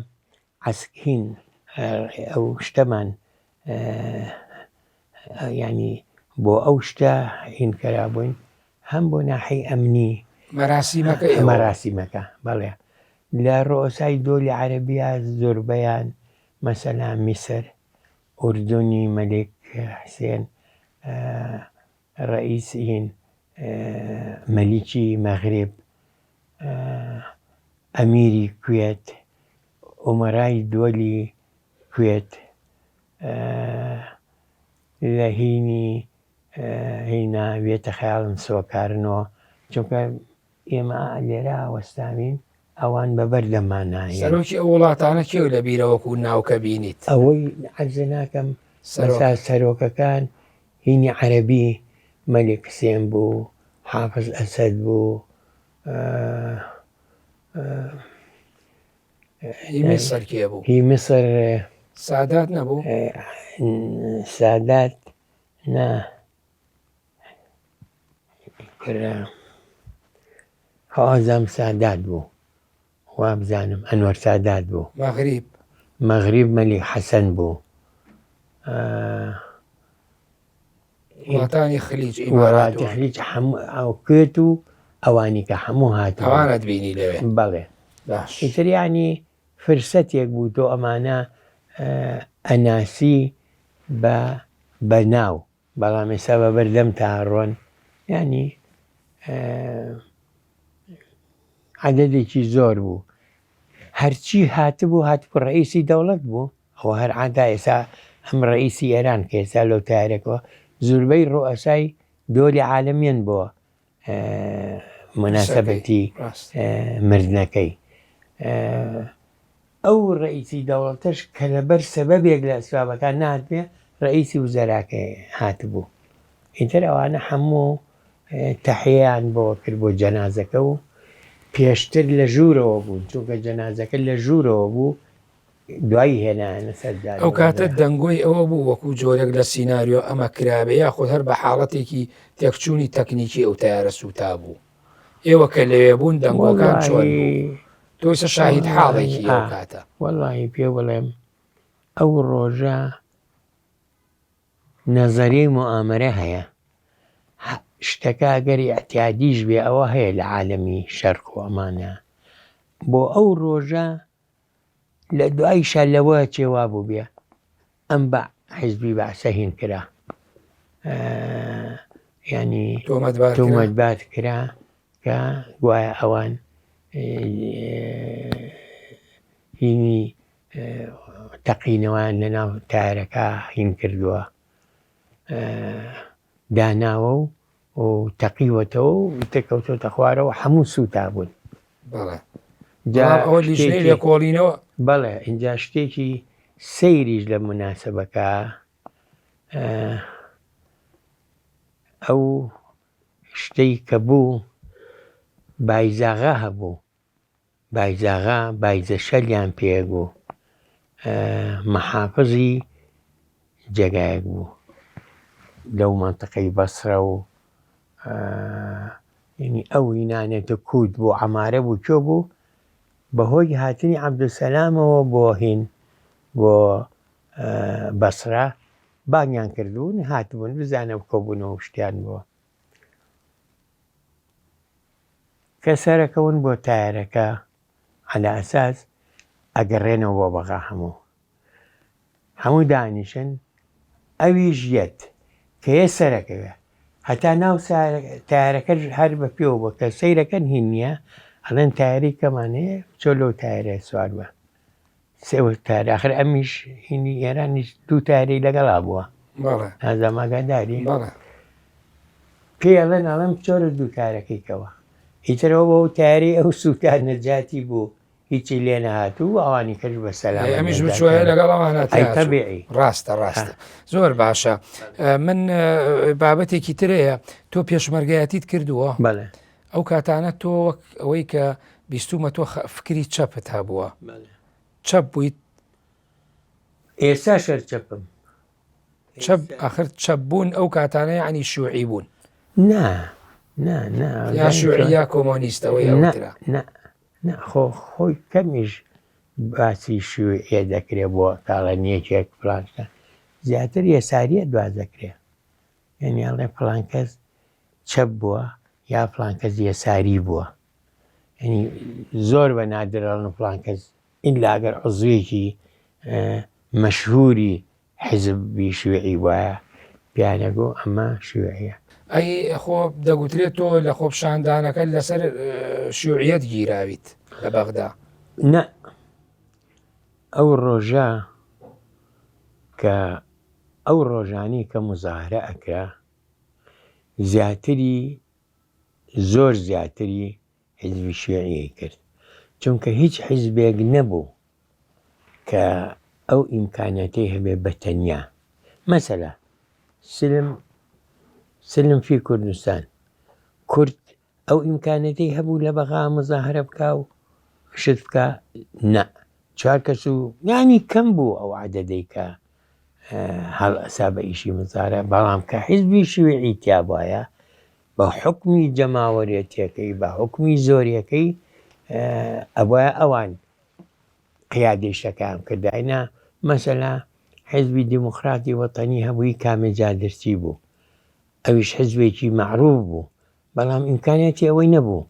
Speaker 2: عەسکین ئەو شتەمان یانی بۆ ئەو شتە هین کرابووین هەم بۆ ناحەی ئەمنی
Speaker 1: مەراسیمەکە
Speaker 2: مەراسیمەکە بەڵێ لە ڕۆسای دۆلی عەربیا زۆربەیان مەسەلا میسر ئوردونی مەلیک حسێن ڕئیس هین مەلیکی مەغرب ئەمیری کوێت ئومەرای دۆلی کوێت لە هینی هینا وێتە خەیاڵم سۆکارنۆ چونکە ئێمە لێرە وەستاوین ئەوان بە بەر دەممان نایەن.
Speaker 1: سەرۆکی ئەو وڵاتانە کێو لە بیرە وەکو ناو کە بینیت؟
Speaker 2: ئەوەی عەرزە ناکەم
Speaker 1: سەرۆک.
Speaker 2: مەسا سەرۆکەکان هینی عەرەبی مەلیک حسێن بوو، حافز ئەسەد بوو،
Speaker 1: هی میسر کێ بوو؟
Speaker 2: هی میسر
Speaker 1: سادات نەبوو؟
Speaker 2: سادات نا کورە خۆزام سادات بوو وابزانم ئەنوەر سادات بوو.
Speaker 1: مەغریب.
Speaker 2: مەغریب مەلیک حەسەن بوو.
Speaker 1: وڵاتانی خلیج ئیمارات
Speaker 2: وڵاتی خلیج هەموو ئەو کوێت و ئەوانی کە هەموو هاتبوون.
Speaker 1: ئەوانت بینی لەوێ؟
Speaker 2: بەڵێ.
Speaker 1: باش.
Speaker 2: ئیتر یانی فرسەتێک بوو تۆ ئەمانە ئەناسی بە بە ناو بەڵام ئێستا بە بەردەمتا ئەڕۆن یانی عەدەدێکی زۆر بوو هەرچی هاتبوو هاتبوو ڕئیسی دەوڵەت بوو ئەوە هەر عادا ئێستا ئەم ڕئیسی ئێران کە ئێستا لەو تارێکەوە زوربەی ڕوئەسای دۆلی عالەمیان بۆ موناسەبەتی مردنەکەی. ئەو ڕەئیسی دەوڵەتەش کە لەبەر سەبەبێک لە ئەسبابەکان نەهاتبێ، ڕەئیسی وزەراکەی هاتبوو. ئیتر ئەوانە هەموو تەحیەیان بۆ کرد بۆ جەنازەکە و پێشتر لە ژوورەوە بوون، چونکە جەنازەکە لە ژوورەوە بوو، دوایی هێنایانە سەر جادە.
Speaker 1: ئەو کاتە دەنگۆی ئەوە بوو وەکو جۆرێک لە سیناریۆ ئەمە کرابێ یاخود هەر بە حاڵەتێکی تێکچوونی تەکنیکی ئەو تەیارە سووتابوو؟ ئێوە کە لەوێ بوون دەنگۆکان چۆن بوو؟ تۆ ئێستا شاهید حاڵێکی ئەو کاتە.
Speaker 2: وەڵاهی پێ بڵێم ئەو ڕۆژە نەزەریەی موئامەرە هەیە شتەکە گەر ئیعتیادیش بێ ئەوە هەیە لە عالەمی شەرق و ئەمانە بۆ ئەو ڕۆژە لە دوایشا لەوە چێ وابووبێ ئەم بە حیزبی بەعسە هین کرا ینی تۆمەتبار کرا کە گوایە ئەوان هینی تەقینەوەیان لەناو تارەکە هین کردووە داناوە و و تەقیوەتەوە و ئیتر کەوتۆتە خوارەوە هەموو سووتابوون.
Speaker 1: بەڵێ جا ئەوە لیژنەی لێکۆڵینەوە
Speaker 2: بەڵێ ئینجا شتێکی سەیریش لە موناسەبەکە ئەو شتەی کە بوو بایزاغا هەبوو بایزاغا بایزە شەلیان پێگوو محافزی جێگایەک بوو لەو مەنتقەی بەسرە و یعنی ئەو هینانێتە کووت بوو عەمارە بوو کوێ بوو بەهۆی هاتنی عەبدولسەلامەوە بۆ هین بۆ بەسرە بانگیان کردبوون هاتبوون بزانە کۆبوونەوە شتیان بووە کە سەرەکەون بۆ تایەرەکە عەلە ئەساس ئەگەڕێنەوە بۆ بەغا هەموو هەموو دانیشن ئەویش یەت کە یە سەرەکەوێ هەتا ناو تایەرەکەش هەر بە پێوە بووە کە سەیرەکەن هین نییە ئەڵێن تایەری کەمان هەیە بچۆ لەو تایەرەیە سوار بە سێ تایەر ئاخر ئەمیش هینی ئێرانیش دوو تایەری لەگەڵا بووە
Speaker 1: بەڵێ
Speaker 2: نازانم ئاگاداری
Speaker 1: بەڵێ
Speaker 2: پێی ئەڵێن ئەڵێن بچۆرە دوو تارەکەی کەوە ئیترەوە بەو تاری ئەو سووتان نەجاتی بوو هیچی لێ نەهات و ئەوانی کەش بە سەلامەت
Speaker 1: ئەمیش
Speaker 2: نەجات
Speaker 1: بچوایە
Speaker 2: هات.
Speaker 1: لەگەڵ ئەوانە
Speaker 2: ئەی
Speaker 1: تیاچوو.
Speaker 2: تەبیعی.
Speaker 1: ڕاستە ڕاستە زۆر باشە من بابەتێکی ترەیە تۆ پێشمەرگایەتیت کردووە
Speaker 2: بەڵێ
Speaker 1: ئەو کاتانە تۆ وەک ئەوەی کە بیستومە تۆ فکری چەپت هەبووە چەپ بوویت
Speaker 2: ئێستا شەر چەپم
Speaker 1: چەپ ئاخر چەپ بوون ئەو کاتانە یعنی شوعی بوون
Speaker 2: نا نا نا
Speaker 1: یا شوعی یا کۆمۆنیستەوەی ئەوترا
Speaker 2: نا نا خۆ خۆی کەمیش باسی شیوعیە دەکرێ بۆ کاڵێن یەکێک فلان شتە زیاتر یەساریە دوا دەکرێ یعنی ئەڵێ فلان کەس چەپ بووە یا فلان کەس یەساری بووە یعنی زۆر بە نادر ئەڵێن فلان کەس ئیلا ئەگەر عزوێکی مەشهوری حیزبی شیوعی بوایە پێیانەگۆ ئەمە شیوعیە.
Speaker 1: ئەی خۆ دەگوترێت تۆ لە خۆپیشاندانەکە لەسەر شیوعیەت گیراویت لە بەغدا؟
Speaker 2: نا ئەو ڕۆژە کە ئەو ڕۆژانەی کە موزاهرە ئەکرا زیاتری زۆر زیاتری حیزبی شیوعیی کرد چونکە هیچ حیزبێک نەبوو کە ئەو ئیمکانیاتەی هەبێ بە تەنیا مەسەلە سلم سلم فی کوردستان کورد ئەو ئیمکانەتەی هەبوو لە بەغا مزاهرە بکا و شت بکا نا چوار کەس و یانی کەم بوو ئەو عەدەدەی کە هەڵئەسا بە ئیشی مزارە بەڵام کە حیزبی شیوعی تیا بوایە بە حوکمی جەماوەرێتیەکەی بە حوکمی زۆریەکەی ئەبوایە ئەوان قیادەی شتەکەیان بکردایە نا مەسەلا حیزبی دیموکراتی وەتەنی هەبووی کامێ جادرچی بوو ئەویش حیزبێکی مەعروف بوو بەڵام ئیمکانیاتی ئەوەی نەبوو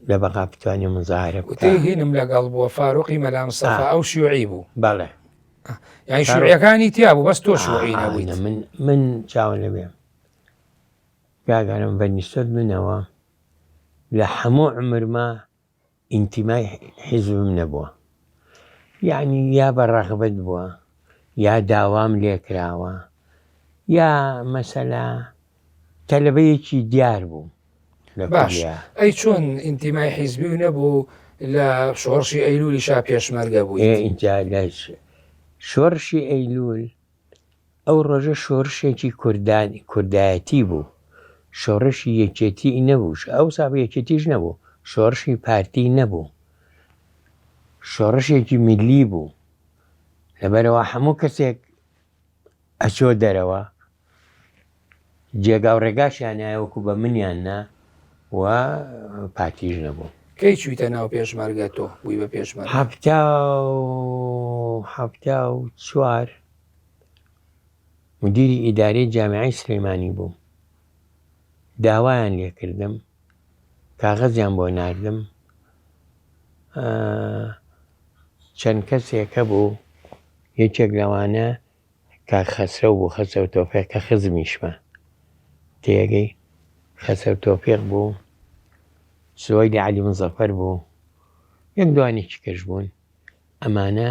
Speaker 2: لە بەغا بتوانێ مزاهرە بکا.
Speaker 1: وتەی هینم لەگەڵ بووە فاروقی مەلا مستەفا ئەو شیوعی بوو.
Speaker 2: بەڵێ.
Speaker 1: یانی شیوعیەکانی تیا بوو بەس تۆ شیوعی نەبوویت.
Speaker 2: من من چاوم لەبێ کاک ئارام بە نیسبەت منەوە لە هەموو عومرما ئینتیمای حیزبم نەبووە یەعنی یا بە ڕەغبەت بووە یا داوام لێکراوە یا مەسەلا تەلەبەیەکی دیار بووم لە
Speaker 1: باش
Speaker 2: کولیە.
Speaker 1: ئەی چۆن ئینتیمای حیزبی و نەبوو لە شۆڕشی ئەیلولیشا پێشمەرگە
Speaker 2: ئێ
Speaker 1: بوویت؟
Speaker 2: ئینجا لە شۆڕشی ئەیلول ئەو ڕۆژە شۆڕشێکی کوردان کوردایەتی بوو شۆڕشی یەکێتی نەبوو ئەوسا یەکێتیش نەبوو شۆڕشی پارتی نەبوو شۆڕشێکی میللی بوو لەبەرەوە هەموو کەسێک ئەچۆ دەرەوە جێگا و ڕێگاشیان نایە وەکو بە منیان نا و پارتیش نەبوو.
Speaker 1: کەی چویتە ناو پێشمەرگە تۆ بووی بە پێشمەرگە؟
Speaker 2: 74 مدیری ئیدارەی جامیعەی سلێمانی بووم داوایان لێکردم کاغەزیان بۆ ناردم چەند کەسێک هەبوو یەکێک لەوانە کاک خەسرەو بوو، خەسرەو تۆفیق کە خزمیشمە تێگەی، خەسرەو تۆفیق بوو، سوەیدی عەلی مزەفەر بوو، یەک دوانێکی کەش بوون، ئەمانە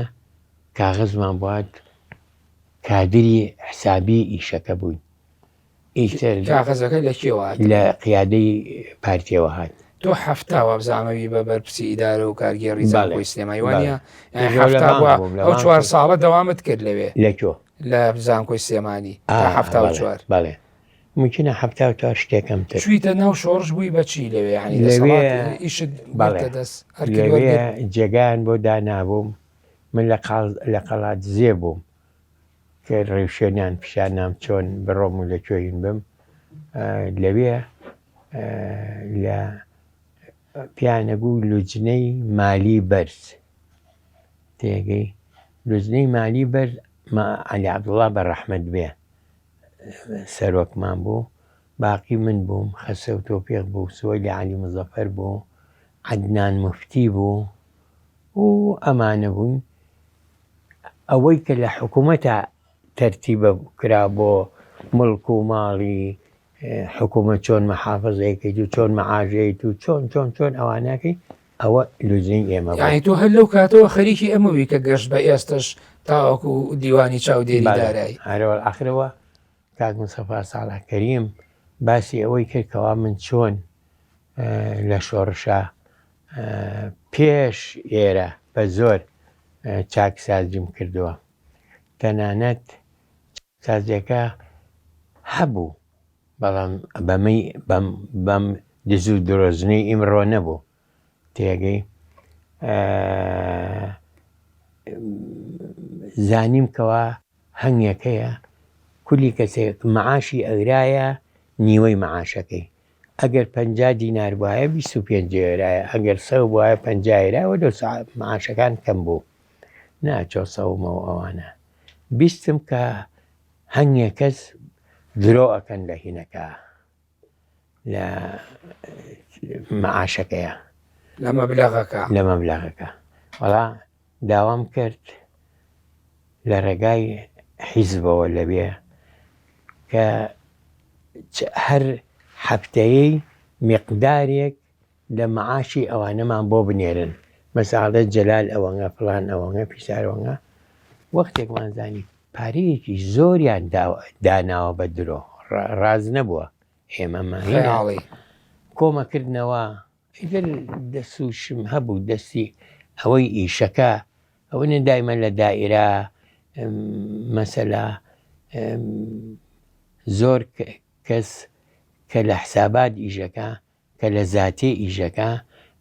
Speaker 2: کاغەزمان بۆ هات کادری حسابی ئیشەکە بووین. ئیتر
Speaker 1: کاغەزەکە لە کێوە هات؟
Speaker 2: لە قیادەی پارتیەوە هات.
Speaker 1: تۆ 70 وابزانم ئەوی بە بەرپرسی ئیدارە و کارگێڕی
Speaker 2: بەڵێ،
Speaker 1: زانکۆی سلێمانی وانە
Speaker 2: بەڵێ.
Speaker 1: یانی
Speaker 2: لە
Speaker 1: 70
Speaker 2: بانک
Speaker 1: بووە
Speaker 2: بووم، لە
Speaker 1: ئەو
Speaker 2: بانک
Speaker 1: چوار
Speaker 2: بووم.
Speaker 1: ساڵە دەوامت کرد لەوێ
Speaker 2: لە کوێ؟
Speaker 1: لە زانکۆی سلێمانی تا
Speaker 2: ئا،
Speaker 1: حەفتا و
Speaker 2: بەڵێ،
Speaker 1: چوار.
Speaker 2: بەڵێ. ممکنە 74 شتێکم تر.
Speaker 1: چوویتە ناو شۆڕش بووی بە چی لەوێ یانی
Speaker 2: لەوێ
Speaker 1: دەسەڵات ئیشت
Speaker 2: بەڵێ،
Speaker 1: گرتە دەست ئەرکت
Speaker 2: لەوێ
Speaker 1: وەرگرت؟
Speaker 2: جێگایان بۆ دانابووم من لە قاڵ لە قەڵادزێ بووم. کە ڕێوشوێنیان پیشان نام چۆن بڕۆم و لە کوێین بم لەوێ لە پیانەگوو لوجنەی مالی بەرز تێگەی لوجنەی مالی بەرز عەلی عەبدوڵڵا بە ڕەحمەت بێ سەرۆکمان بوو باقی من بووم خەسرەو تۆفیق بوو سوەیلی عەلی مزەفەر بوو عەدنان موفتی بوو و ئەمانە بووین ئەوەی کە لە حکوومەتە تەرتیبە کرا بۆ مڵک و ماڵی حکوومەت چۆن مەحافزەیەکەیت و چۆن مەعاژەیت و چۆن چۆن چۆن ئەوانەکەی ئەوە لوجنەی ئێمە بوو.
Speaker 1: یانی تۆ هەر لەو کاتەوە خەریکی ئەمە بووی کە گەشت بە ئێستەش تاوەکو دیوانی چاودێری دارایی.
Speaker 2: هەرەوە ئاخرەوە کاک مستەفا ساڵح کەریم باسی ئەوەی کرد کەوا من چۆن لە شۆڕشا پێش ئێرە بە زۆر چاکسازیم کردووە تەنانەت چاکسازیەکە هەبوو بەڵام بەمەی بەم بەم دز و درۆزنەی ئیمڕۆ نەبوو تێگەی زانیم کەوا هەنگێکەیە کولی کەسێک معاشی ئەگرایە نیوەی معاشەکەی ئەگەر 50 دینار بوایە 25 ئێرایە ئەگەر سەو بوایە 50 ئێرا وە لەو معاشەکان کەم بوو ناچۆ سەومەوە ئەوانە بیستم کە هەنگێ کەس درۆ ئەکەن لە هینەکە لە معاشەکەیە
Speaker 1: لە مەبلەغەکە
Speaker 2: لە مەبلەغەکە وەڵا داوام کرد لە ڕێگای حیزبەوە لەوێ کە هەر هەفتەیەی میقدارێک لە معاشی ئەوانەمان بۆ بنێرن مەساڵێ جەلال ئەوەنگە فڵان ئەوەنگە پیسار ئەوەنگە وەختێکمان زانی پارەیەکی زۆریان داناوە بە درۆ ڕاز نەبووە ئێمە
Speaker 1: خەیاڵی
Speaker 2: کۆمەکردنەوە ئیتر دەسوشم هەبوو دەستی ئەوەی ئیشەکە ئەوە نە دایمە لە دائیرە مەسەلا زۆر کەس کە لە حسابات ئیشەکە کە لە زاتێ ئیشەکە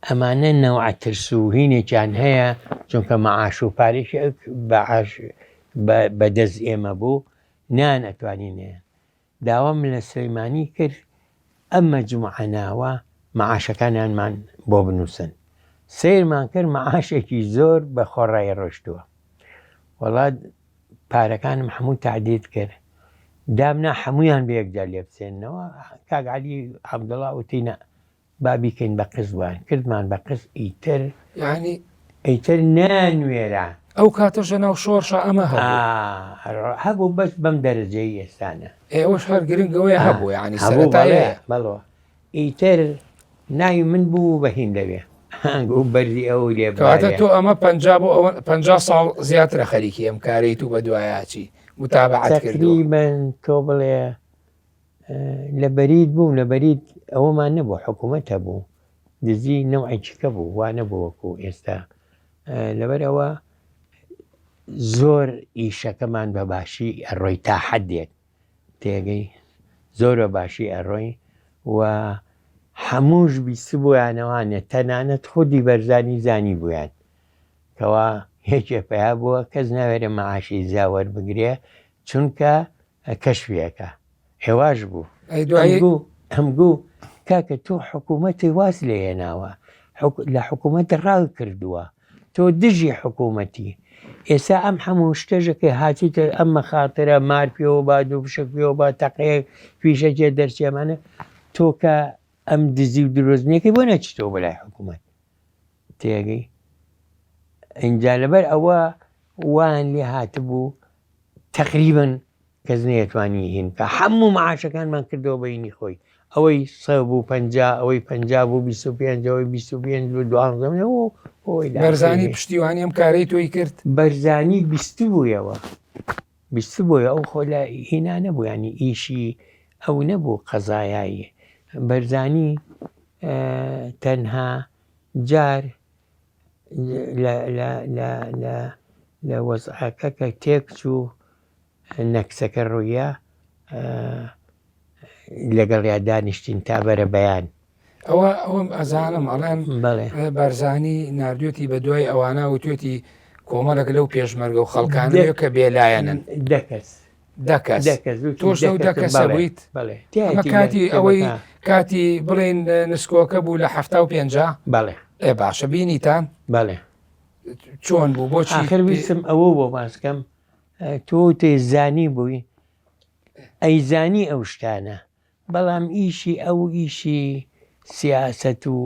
Speaker 2: ئەمانە نەوعە ترس و هینێکیان هەیە چونکە مەعاش و پارێکی بەعاش بە دەست ئێمە بوو نان ئەتوانی نەیان داوام لە سلەیمانی کرد ئەم مەجموعە ناوە مەعاشەکانیانمان بۆ بنووسن سەیرمان کرد مەعاشێکی زۆر بە خۆڕایی ڕۆشتووە وەڵا پارەکانم هەموو تەعدید کرد دامنا هەمویان بە یەکجار لێ بسێننەوە کاک عەلی عەبدوڵا وتی نا با بیکەین بە قست بوان کردمان بە قست ئیتر
Speaker 1: یعنی
Speaker 2: ئیتر نانوێرا
Speaker 1: ئەو کاتەش لە ناو شۆڕشا ئەمە هەبوو
Speaker 2: هەبوو بەس بەم دەرەجەی ئێستانە
Speaker 1: ئێوەش هەر گرنگەوەی هەبوو یعنی
Speaker 2: هەبوو
Speaker 1: سەرەتایە
Speaker 2: بەڵێ ئیتر ناوی من بوو بە هین لەوێ هەنگ و بەرزی ئەو لێ
Speaker 1: کەواتە تۆ ئەمە 50 بۆ ئەوە 50 ساڵ زیاترە خەریکی ئەم کارەیت و بە دوایاچی متابعەت کردووە
Speaker 2: تقریبا تۆ بڵێ. لە بەرید بووم لە بەرید ئەوەمان نەبوو حکوومەت هەبوو دزی نەوعێکیکە بوو وا نەبوو وەکو ئێستا لەبەر ئەوە زۆر ئیشەکەمان بە باشی ئەڕۆی تا حدێک تێگەی زۆر بە باشی ئەڕۆی و هەمووش بیستبوویانەوانێ تەنانەت خودی بەرزانی زانی بوویان کەوا یەکێ پەیا بووە کەس ناوێرێ مەعاشی زیا وەربگرێ چونکە کەشفیەکە هێواش بوو
Speaker 1: ئەی دوایی
Speaker 2: ئەمگو ئەمگو کاکە تۆ حکوومەتی واز لێ هێناوە لە حکوومەت ڕاو کردووە تۆ دژی حکوومەتی ئێستا ئەم هەموو شتەژەکەی هاتیتە ئەم مەخاترە مار پێوە با دوو پشک پێوە با تەقەیە فیشەکێ دەرچێمانە تۆ کە ئەم دزی و درۆزنیەکەی بۆ ناچیتەوە بەلای حکوومەت تێگەی ئینجا لەبەر ئەوە وان لێ هاتبوو تەقریبەن کەس نەیەتوانی هین بکا هەموو معاشەکانمان کردەوە بەینی خۆی ئەوەی سە بوو پەنجا ئەوەی پەنجا بوو 25 ئەوەی 25 بوو دوانزە ئەوەی لە
Speaker 1: بەرزانی
Speaker 2: ئاخری.
Speaker 1: پشتیوانی ئەم کارەی تۆی کرد
Speaker 2: بەرزانی بیستبوویەوە بیستبوویەوە ئەو خۆ لە هینا نەبوو ینی ئیشی ئەو نەبوو قەزایایی بەرزانی تەنها جار لە وەزعەکە کە تێک چوو نەکسەکە ڕوویە لەگەڵیا دانیشتین تا بەرە بەیان.
Speaker 1: ئەوە ئەوەم ئەزانم ئەڵێن
Speaker 2: بەڵێ
Speaker 1: بارزانی ناردوێتی بە دوای ئەوانە وتوێتی کۆمەڵێک لەو پێشمەرگە و خەڵکانەیە کە بێلایەنن.
Speaker 2: دە کەس.
Speaker 1: دە کەس.
Speaker 2: دە کەس وتی
Speaker 1: تۆش
Speaker 2: دە
Speaker 1: لەو دە
Speaker 2: کەسم
Speaker 1: کەسە
Speaker 2: بەڵێ
Speaker 1: بوویت؟
Speaker 2: بەڵێ
Speaker 1: ئەمە
Speaker 2: تیایەتی لە
Speaker 1: کاتی ئەوەی
Speaker 2: کتێبەکە.
Speaker 1: کاتی بڵێن نسکۆکە بوو لە 75؟
Speaker 2: بەڵێ.
Speaker 1: ئێ باشە بینیتان؟
Speaker 2: بەڵێ.
Speaker 1: چۆن بوو بۆچی
Speaker 2: ئاخر ویستم ئەوە بۆ باس کەم تۆ تێ زانی بووی ئەیزانی ئەو شتانە بەڵام ئیشی ئەو ئیشی سیاسەت و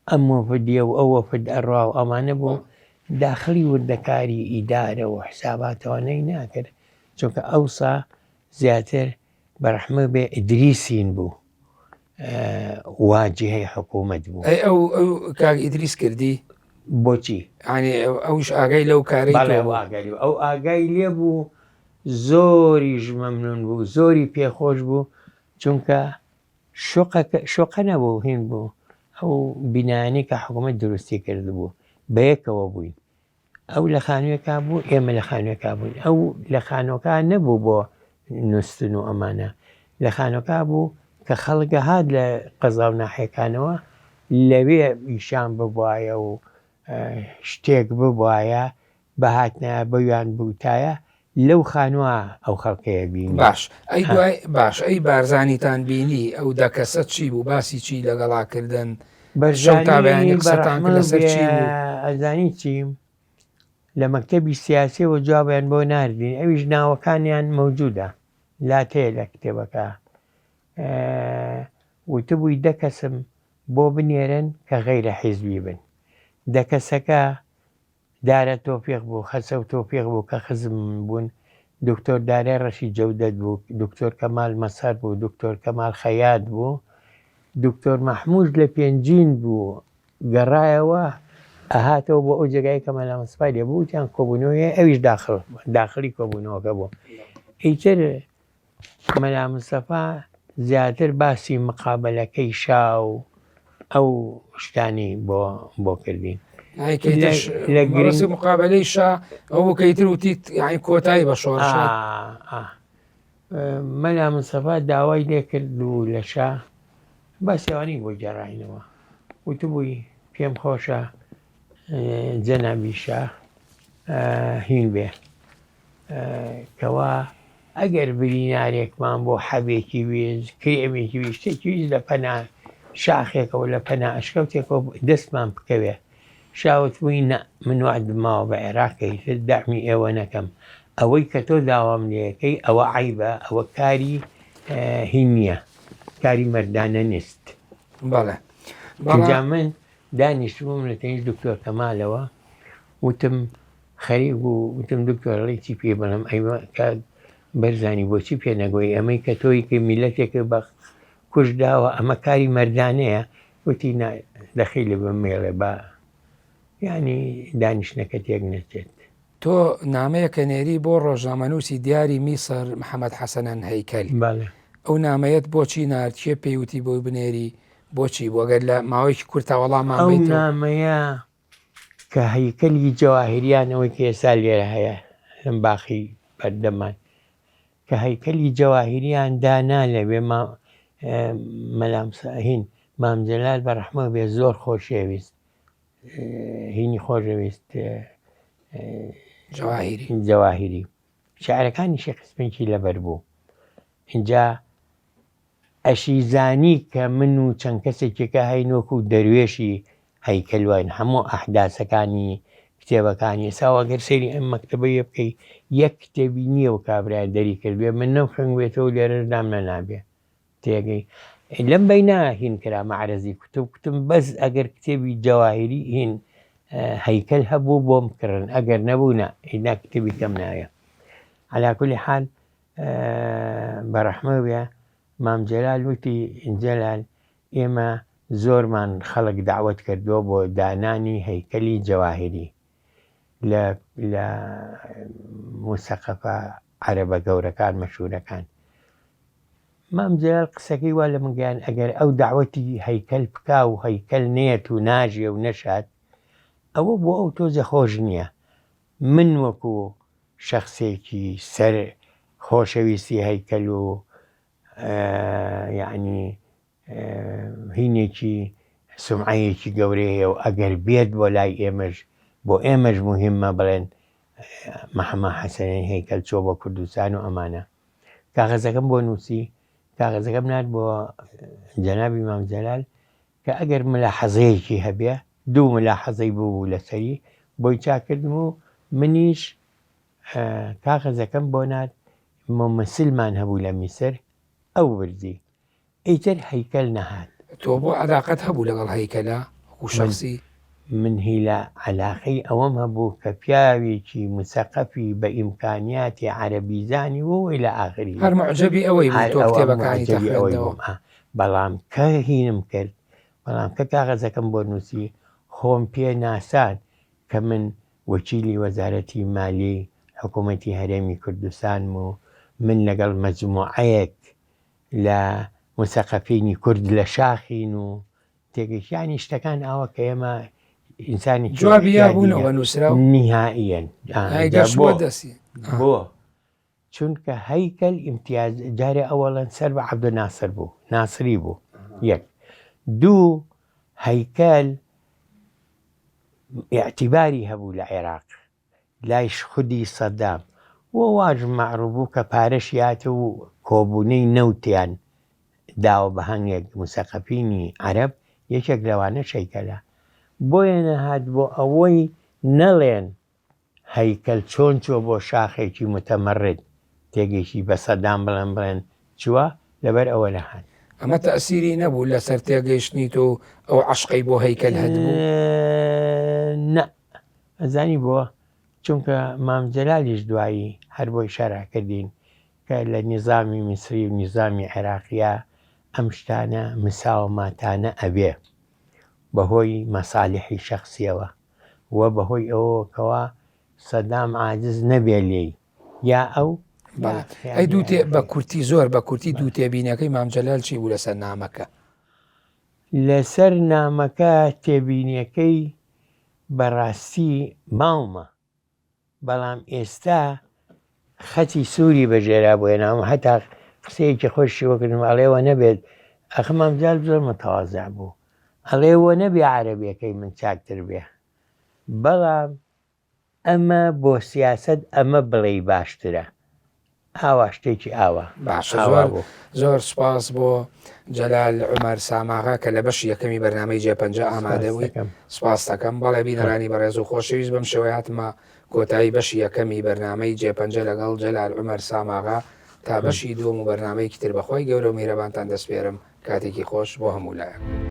Speaker 2: ئەم وەفدیە و ئەو وەفد ئەڕوا و ئەمانە بوو داخڵی وردەکاری ئیدارە و حساباتەوانەی ناکرد چونکە ئەوسا زیاتر بەرەحمە بێ ئیدریسین بوو واجهەی حکوومەت بوو.
Speaker 1: ئەی ئەو ئەو کاک ئیدریس کردی؟
Speaker 2: بۆچی؟
Speaker 1: یانی ئەوش ئاگای لەو کارەی تۆ
Speaker 2: بەڵێ ئەو
Speaker 1: بوو؟
Speaker 2: ئاگای لێ ئەو ئاگای لێ بوو زۆریش مەمنوون بوو زۆری پێخۆش بوو چونکە شوقەکە شوقە نەبوو هین بوو ئەو بینایانەی کە حکوومەت دروستی کردبوو بەیەکەوە بووین ئەو لە خانووێکا بوو ئێمە لە خانووێکا بووین ئەو لە خانۆکە نەبوو بۆ نووستن و ئەمانە لە خانۆکە بوو کە خەڵک هات لە قەزا و ناحیەکانەوە لەوێ ئیشان ببوایە و شتێک ببوایە بهاتنایە بەویان بوتایە لەو خانووە ئەو خەڵکەیە بینی.
Speaker 1: باش ئەی دوای باش ئەی بارزانیتان بینی ئەو دە کەسە چی بوو باسی چی لەگەڵا کردن شەو تا بەیانی
Speaker 2: بەرزانی
Speaker 1: قسەتان کرد
Speaker 2: بەڕەحمە
Speaker 1: لەسەر
Speaker 2: بێ
Speaker 1: چی بوو؟
Speaker 2: ئەزانی چی لە مەکتەبی سیاسیەوە جوابیان بۆ ناردین ئەویش ناوەکانیان مەوجودە لات هەیە لە کتێبەکە وتبووی دە کەسم بۆ بنێرن کە غەیرە حیزبی بن دە کەسەکە دارا تۆفیق بوو، خەسەو تۆفیق بوو کە خزمم بوون، دکتۆر دارای ڕەشید جەودەت بوو، دکتۆر کەمال مەزهەر بوو، دکتۆر کەمال خەیات بوو، دکتۆر مەحمووش لە پێنجین بوو، گەڕایەوە ئەهاتەوە بۆ ئەو جێگای کە مەلا مستەفای لێ بوو، وتیان کۆبوونەوە هەیە، ئەویش داخڵ داخڵی کۆبوونەوەکە بوو. ئیتر مەلا مستەفا زیاتر باسی مقابەلەکەی شا و ئەو شتانی بۆ بۆ کردین.
Speaker 1: لە گرنگ مقابلەی شا ئەو بۆ کەیتر وتیت یعنی کۆتایی بە شۆڕش
Speaker 2: مەلا مستەفا داوای لێ کرد و لە شا باسی ئەوانەی بۆ گێڕاینەوە وتبووی پێم خۆشە جەنابی شا هین بێ کەوا ئەگەر برینارێکمان بۆ حەبێکی ویست کرێمێکی ویست شتێکی ویست لە پەنا شاخێکەوە لە پەنا ئەشکەوتێکەوە دەستمان بکەوێ شاوت بووی نە من وعدم ماوە بە عێراق کە ئیتر دەعمی ئێوە نەکەم ئەوەی کە تۆ داوام لێەکەی ئەوە عەیبە ئەوە کاری هی نییە کاری مەردانە نیست.
Speaker 1: بەڵێ
Speaker 2: ئینجا من دانیشتبووم لە تەنیشت دکتۆر کەمالەوە وتم خەریک بوو وتم دکتۆر ئەڵێی چی پێ بڵێم ئەی کاک بەرزانی بۆچی پێ نەگۆی ئەمەی کە تۆی کە میلەتێکە بە کوش داوە ئەمە کاری مەردانەیە وتی نا دەخیلی بم مێڵێ با یعنی دانیشتنەکە تێک نەچێت.
Speaker 1: تۆ نامەیەکە نێری بۆ ڕۆژنامەنووسی دیاری میسر محەمەد حەسەنەن هەیکەل
Speaker 2: بەڵێ.
Speaker 1: ئەو نامەیەت بۆچی نارد کێ پێی وتی بۆی بنێری بۆچی بوو ئەگەر لە ماوەیەکی کورتا وەڵاممان
Speaker 2: ئەو
Speaker 1: بەیتەوە.
Speaker 2: نامەیە کە هەیکەلی جەواهیریان ئەوەی کە ئێستا لێرە هەیە لەم باخی بەردەمان کە هەیکەلی جەواهیریان دانا لەوێ ما مەلام هین مام جەلال بە ڕەحمە بێ زۆر خۆشیەویست هینی خۆشەویست
Speaker 1: جەواهیری
Speaker 2: جەواهیری شعرەکانیشی قسمێکی لەبەر بوو اینجا ئەشیزانی کە من و چەند کەسێکێکە هەین وەکو دەروێشی هەیکەل واین هەموو ئەحداسەکانی کتێبەکانی ئێستا ئەگەر سەیری ئەم مەکتەبەیە بکەی یەک کتێبی نییە و کابرای دەری کردبێ من نەم خوێنگبێتەوە لێرەش دام نەنابێ تێگەی لەم بەینا هین کرا مەعرەزی کوتب کوتم بەس ئەگەر کتێبی جەواهیری هین هەیکەل هەبوو بۆم بکڕن ئەگەر نەبوو نا ئینا کتێبی کەم ناوێ علا کولی حال بەڕەحمە بێ مام جەلال وتی جەلال ئێمە زۆرمان خەڵک داوت کردووە بۆ دانانی هەیکەلی جەواهیری لە لە موسەقەفە عەرەبە گەورەکان مەشهورەکان مام جەلال قسەکەی وا لە من گەیان ئەگەر ئەو داوەتی هەیکەل بکا و هەیکەل نێت و ناژێ و نەشات ئەوە بۆ ئەو تۆزە خۆش نییە من وەکو شەخسێکی سەر خۆشەویستی هەیکەل و یعنی هینێکی سومعەیەکی گەورەی هەیە و ئەگەر بێت بۆ لای ئێمەش بۆ ئێمەش موهیمە بڵێن محەممە حەسەنین هەیکەل چۆ بۆ کوردستان و ئەمانە کاغەزەکەم بۆ نووسی کاغەزەکەم نارد بۆ جەنابی مام جەلال کە ئەگەر ملاحەزەیەکی هەبێ دوو ملاحەزەی بوو لەسەری بۆی چاکردم و منیش کاغەزەکەم بۆ نارد ممەسلمان هەبوو لە میسر ئەو بردی ئیتر هەیکەل نەهات.
Speaker 1: تۆ بۆ عەلاقەت هەبوو لەگەڵ هەیکەلا وەکو شەخسی؟
Speaker 2: من هیلا عەلاقەی ئەوەم هەبوو کە پیاوێکی موسەقەفی بە ئیمکانیاتی عەرەبی زانی و الی ئاخره.
Speaker 1: هەر موعجەبی ئەوەی بووی
Speaker 2: هەر
Speaker 1: تۆ
Speaker 2: ئەوە
Speaker 1: کتێبەکانی
Speaker 2: موعجەبی ئەوەی
Speaker 1: دەخوێندەوە؟
Speaker 2: بووم ئا بەڵام کە هینم کرد بەڵام کە کاغەزەکەم بۆ نووسی خۆم پێ ناساند کە من وەکیلی وەزارەتی مالیەی حکوومەتی هەرێمی کوردستانم و من لەگەڵ مەجموعەیەک لە موسەقەفینی کورد لە شاخین و تێگەیشتانی شتەکان ئاوە کە ئێمە ئینسانێکی
Speaker 1: جوابی
Speaker 2: ئیعتیادی
Speaker 1: یابوونەوە بە نووسراو؟
Speaker 2: نیهائیەن
Speaker 1: ئای
Speaker 2: جا
Speaker 1: گەشت
Speaker 2: بۆ
Speaker 1: بۆ دەستی ئا.
Speaker 2: بۆ چونکە هەیکەل ئیمتیاز جارێ ئەوەڵەن سەر بە عەبدولناسر بوو ناسری بوو یەک دوو هەیکەل ئیعتیباری هەبوو لە عێراق لای خودی سەدام و واش مەعروف بوو کە پارەشی هات و کۆبوونەی نەوتیان داوە بە هەنگێک موسەقەفینی عەرەب یەکێک لەوانەش هەیکەلە بۆیە نەهات بۆ ئەوەی نەڵێن هەیکەل چۆن چووە بۆ شاخێکی متمرد تێگەیشتی بە سەدام بڵێن بڵێن چووە لەبەر ئەوە نەهات.
Speaker 1: ئەمە تەئسیری نەبوو لەسەر تێگەیشتنی تۆ و ئەو عەشقەی بۆ هەیکەل هەتبوو؟
Speaker 2: نا ئەزانی بۆ؟ چونکە مام جەلالیش دوایی هەر بۆی شەرح کردین کە لە نیزامی میسری و نیزامی عێراقیا ئەم شتانە مساوماتانە ئەبێ بەهۆی مەسالیحی شەخسیەوە و بەهۆی ئەوەوە کەوا سەدام عاجز نەبێ لێی یا ئەو
Speaker 1: بەڵێ ئەی دوو تێ بە کورتی زۆر بە کورتی دوو تێبینەکەی مام جەلال چی بوو لەسەر نامەکە؟
Speaker 2: لەسەر نامەکە تێبینیەکەی بەڕاستی ماومە بەڵام ئێستا خەتی سووری بەژێرا بۆ هێناوم هەتا قسەیەکی خۆشی بۆ کردم ئەڵێ وە نەبێت ئەخ مام جەلال زۆر متەوازع بوو ئەڵێ وە نەبێ عەرەبیەکەی من چاکتر بێ بەڵام ئەمە بۆ سیاسەت ئەمە بڵێی باشترە ئاوا شتێکی ئاوا
Speaker 1: باشە
Speaker 2: ئاوا
Speaker 1: زۆر
Speaker 2: بوو.
Speaker 1: زۆر سوپاس بۆ جەلال عومەر ساماغا کە لە بەشی یەکەمی بەرنامەی جێپەنجە ئامادە
Speaker 2: سپاست
Speaker 1: بووی
Speaker 2: دەکەم.
Speaker 1: سپاست دەکەم بەڵێ بینەرانی بەڕێز و خۆشەویست بەم شێوەیە هاتمە کۆتایی بەشی یەکەمی بەرنامەی جێپەنجە لەگەڵ جەلال عومەر ساماغا تا بەشی دووەم و بەرنامەیەکی تر بەخوای گەورە و میهرەبانتان دەسپێرم کاتێکی خۆش بۆ هەموو لایەک.